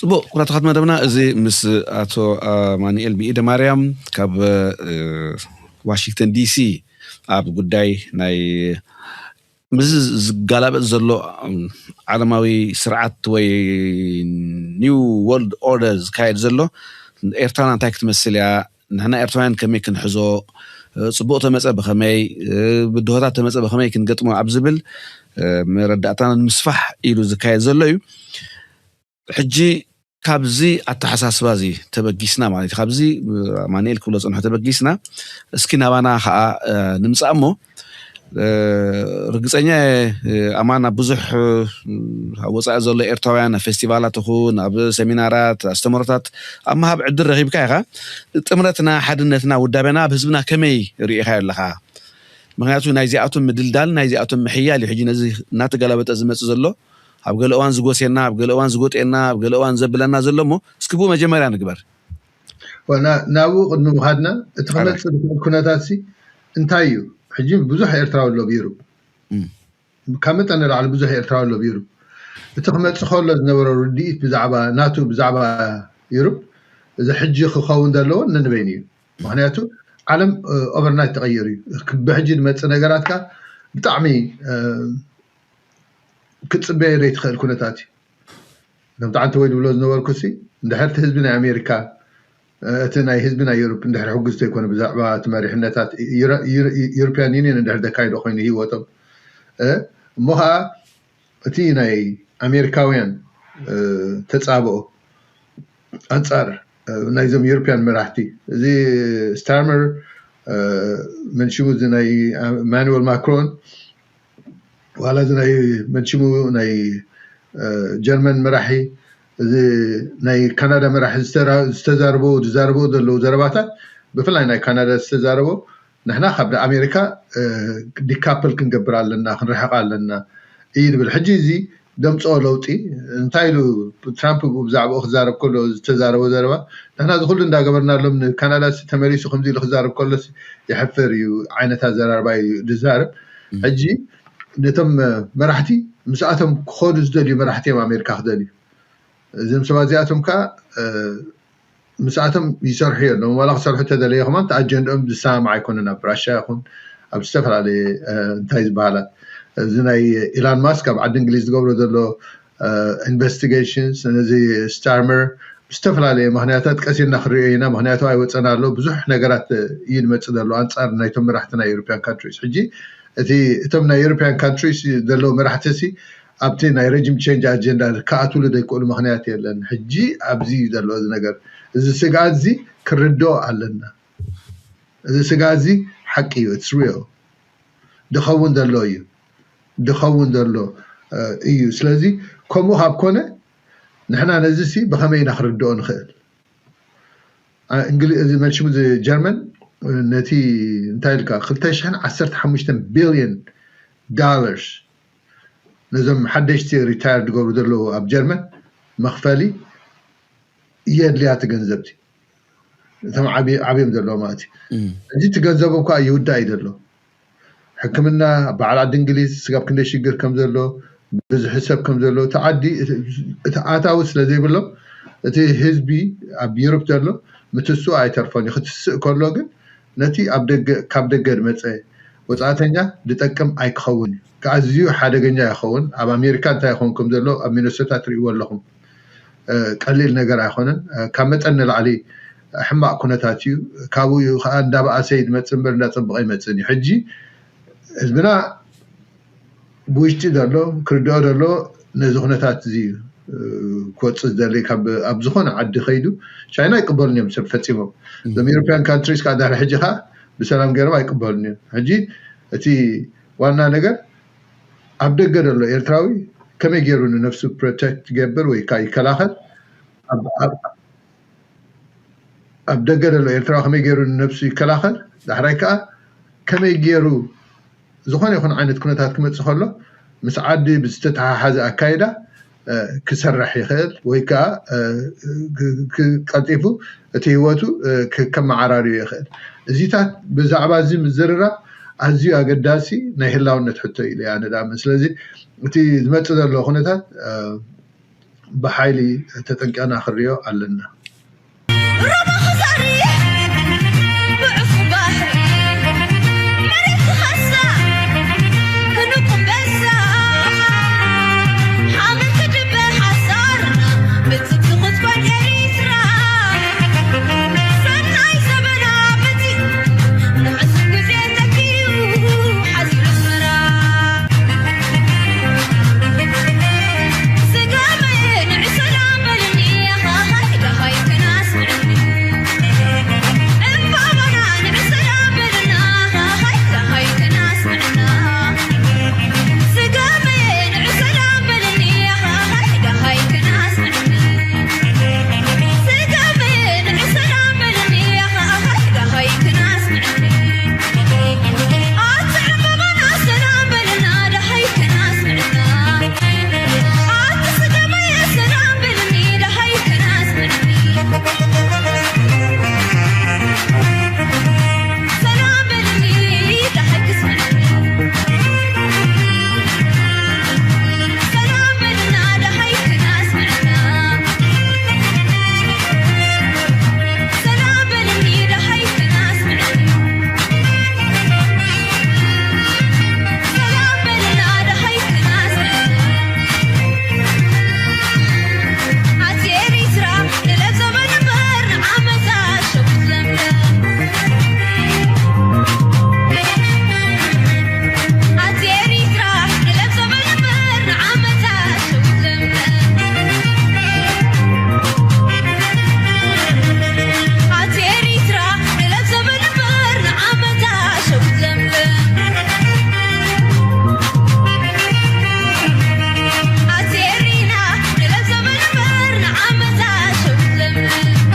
ፅቡቅ ኩራትኻት መደብና እዚ ምስ ኣቶ ኣማኒኤል ብኢደ ማርያም ካብ ዋሽንግተን ዲሲ ኣብ ጉዳይ ናይ ምስ ዝጋላበጥ ዘሎ ዓለማዊ ስርዓት ወይ ኒው ወርልድ ኦርደር ዝካየድ ዘሎ ኤርትራና እንታይ ክትመስል እያ፣ ንሕና ኤርትራውያን ከመይ ክንሕዞ፣ ፅቡቅ ተመፀ ብኸመይ፣ ብድሆታት ተመፀ ብኸመይ ክንገጥሞ ኣብ ዝብል መረዳእታና ንምስፋሕ ኢሉ ዝካየድ ዘሎ እዩ። ሕጂ ካብዚ ኣተሓሳስባ እዚ ተበጊስና ማለት እዩ፣ ካብዚ ማንኤል ክብሎ ፅንሖ ተበጊስና እስኪ ናባና ከዓ ንምፃእ እሞ ርግፀኛ ኣማን ኣብ ብዙሕ ኣብ ወፃኢ ዘሎ ኤርትራውያን ኣብ ፌስቲቫላት ይኹን ኣብ ሰሚናራት ኣስተምሮታት ኣብ ምሃብ ዕድል ረኺብካ ኢኻ። ጥምረትና ሓድነትና ውዳቤና ኣብ ህዝብና ከመይ ርኢኻዮ ኣለኻ? ምክንያቱ ናይዚኣቶም ምድልዳል ናይዚኣቶም ምሕያል እዩ ሕጂ ነዚ እናተገላበጠ ዝመፅእ ዘሎ። ኣብ ገለ እዋን ዝጎሴና ኣብ ገለ እዋን ዝጎጤና ኣብ ገለ እዋን ዘብለና ዘሎ እሞ እስኪ ብኡ መጀመርያ ንግበር። ናብኡ ቅድሚ ምኻድና እቲ ክመፅእ ዝኽእል ኩነታት ሲ እንታይ እዩ? ሕጂ ብዙሕ ኤርትራዊ ኣሎ ብዩሩብ፣ ካብ መጠን ንላዕሊ ብዙሕ ኤርትራዊ ኣሎ ብዩሩብ። እቲ ክመፅእ ከሎ ዝነበረ ርድኢት ብዛዕባ ናቱ ብዛዕባ ዩሩብ እዚ ሕጂ ክኸውን ዘለዎ ነንበይኑ እዩ። ምክንያቱ ዓለም ኦቨርናይት ተቐይሩ እዩ። ብሕጂ ዝመፅእ ነገራት ከ ብጣዕሚ ክትፅበዮ ዘይትኽእል ኩነታት እዩ። ከምቲ ዓንተ ወይ ዝብሎ ዝነበርኩ ሲ እንድሕር እቲ ህዝቢ ናይ ኣሜሪካ እቲ ናይ ህዝቢ ናይ ዩሮፕ እንድሕር ሕጉዝ ዘይኮነ ብዛዕባ እቲ መሪሕነታት ዩሮፒያን ዩኒየን እንድሕር ዘካይዶ ኮይኑ ህይወቶም እሞ ከዓ እቲ ናይ ኣሜሪካውያን ተፃብኦ ኣንፃር ናይዞም ዩሮፒያን መራሕቲ እዚ ስታርመር መንሽሙ እዚ ናይ ኢማኑዌል ማክሮን ዋላ እዚ ናይ መንሽሙ ናይ ጀርመን መራሒ እዚ ናይ ካናዳ መራሒ ዝተዛረቦ ዝዛረቦ ዘለዉ ዘረባታት ብፍላይ ናይ ካናዳ ዝተዛረቦ ንሕና ካብ ኣሜሪካ ዲካፕል ክንገብር ኣለና ክንርሕቕ ኣለና እዩ ዝብል። ሕጂ እዚ ደምፅኦ ለውጢ እንታይ ኢሉ ትራምፕ ብዛዕባኡ ክዛረብ ከሎ ዝተዛረቦ ዘረባ ንሕና እዚ ኩሉ እንዳገበርናሎም ንካናዳ ተመሊሱ ከምዚ ኢሉ ክዛረብ ከሎ ይሕፍር እዩ ዓይነት ኣዘራርባ እዩ ዝዛረብ። ሕጂ ነቶም መራሕቲ ምስኣቶም ክኸዱ ዝደልዩ መራሕቲ እዮም ኣሜሪካ ክደልዩ። እዞም ሰባት እዚኣቶም ከዓ ምስኣቶም ይሰርሑ የለዎም ዋላ ክሰርሑ ተደለየ ከማን ኣጀንድኦም ዝሰማማዕ ኣይኮነን። ኣብ ራሻ ይኹን ኣብ ዝተፈላለየ እንታይ ዝበሃላ እዚ ናይ ኢላን ማስክ ኣብ ዓዲ እንግሊዝ ዝገብሮ ዘሎ ኢንቨስቲጌሽንስ ነዚ ስታርመር ብዝተፈላለየ ምክንያታት ቀሲልና ክንሪኦ ኢና። ምክንያቱ ኣይወፀና ኣሎ ብዙሕ ነገራት እዩ ዝመፅእ ዘሎ ኣንፃር ናይቶም መራሕቲ ናይ ዩሮፒያን ካንትሪስ። ሕጂ እቲ እቶም ናይ ዩሮፒያን ካንትሪስ ዘለዉ መራሕቲ ሲ ኣብቲ ናይ ረጅም ቼንጅ ኣጀንዳ ክኣትሉ ዘይክእሉ ምክንያት የለን። ሕጂ ኣብዚ ዘሎ እዚ ነገር እዚ ስግኣት እዚ ክርድኦ ኣለና። እዚ ስግኣት እዚ ሓቂ እዩ። It's real ድኸውን ዘሎ እዩ ድኸውን ዘሎ እዩ። ስለዚ ከምኡ ካብ ኮነ ንሕና ነዚ ሲ ብኸመይ ኢና ክርድኦ ንኽእል? እዚ መንሽሙ ጀርመን ነቲ እንታይ ኢልካ ክልተ ሽሕን ዓሰርተ ሓሙሽተ ቢልዮን ዳላርስ ነዞም ሓደሽቲ ሪታየር ዝገብሩ ዘለዉ ኣብ ጀርመን መኽፈሊ የድልያ እቲ ገንዘብቲ እቶም ዓብዮም ዘለዉ ማለት እዩ። እዚ እቲ ገንዘቦም ከዓ ይውዳእ እዩ ዘሎ ሕክምና በዓል ዓዲ እንግሊዝ ስጋብ ክንደይ ሽግር ከም ዘሎ ብዝሒ ሰብ ከም ዘሎ እቲ ዓዲ እቲ ኣታዊ ስለ ዘይብሎም እቲ ህዝቢ ኣብ ዩሮፕ ዘሎ ምትስኡ ኣይተርፎን እዩ። ክትስእ ከሎ ግን ነቲ ኣብ ደገ ካብ ደገ ዝመፀ ወፃእተኛ ዝጠቅም ኣይክኸውን እዩ። ኣዝዩ ሓደገኛ ይኸውን። ኣብ ኣሜሪካ እንታይ ይኸውን ከም ዘሎ ኣብ ሚነሶታ ትርእይዎ ኣለኹም። ቀሊል ነገር ኣይኮነን። ካብ መጠን ንላዕሊ ሕማቕ ኩነታት እዩ። ካብኡ ከዓ እንዳበኣሰ ይመፅእ እምበር እንዳፀበቐ ይመፅእን እዩ። ሕጂ ህዝብና ብውሽጢ ዘሎ ክርድኦ ዘሎ ነዚ ኩነታት እዚ እዩ ክወፅእ ዝደሊ። ካብ ኣብ ዝኾነ ዓዲ ከይዱ ቻይና ኣይቅበሉን እዮም ሰብ ፈፂሞም። እዞም European countries ከዓ ዳሕሪ ሕጂ ከዓ ብሰላም ገይሮም ኣይቅበሉን እዮም። ሕጂ እቲ ዋና ነገር ኣብ ደገ ዘሎ ኤርትራዊ ከመይ ገይሩ ንነፍሱ protect ይገብር ወይ ከዓ ይከላኸል? ኣብ- ኣብ- ኣብ ደገ ዘሎ ኤርትራዊ ከመይ ገይሩ ንነፍሱ ይከላኸል? ዳሕራይ ከዓ ከመይ ገይሩ ዝኾነ ይኹን ዓይነት ኩነታት ክመፅእ ከሎ ምስ ዓዲ ብዝተተሓሓዘ ኣካይዳ ክሰርሕ ይኽእል ወይ ከዓ ቀልጢፉ እቲ ህይወቱ ከመዓራርዮ ይኽእል። እዚታት ብዛዕባ እዚ ምዝርራብ ኣዝዩ ኣገዳሲ ናይ ህላውነት ሕቶ ኢለ ኣነ ድኣምን። ስለዚ እቲ ዝመፅእ ዘሎ ኩነታት ብሓይሊ ተጠንቀና ክንሪኦ ኣለና።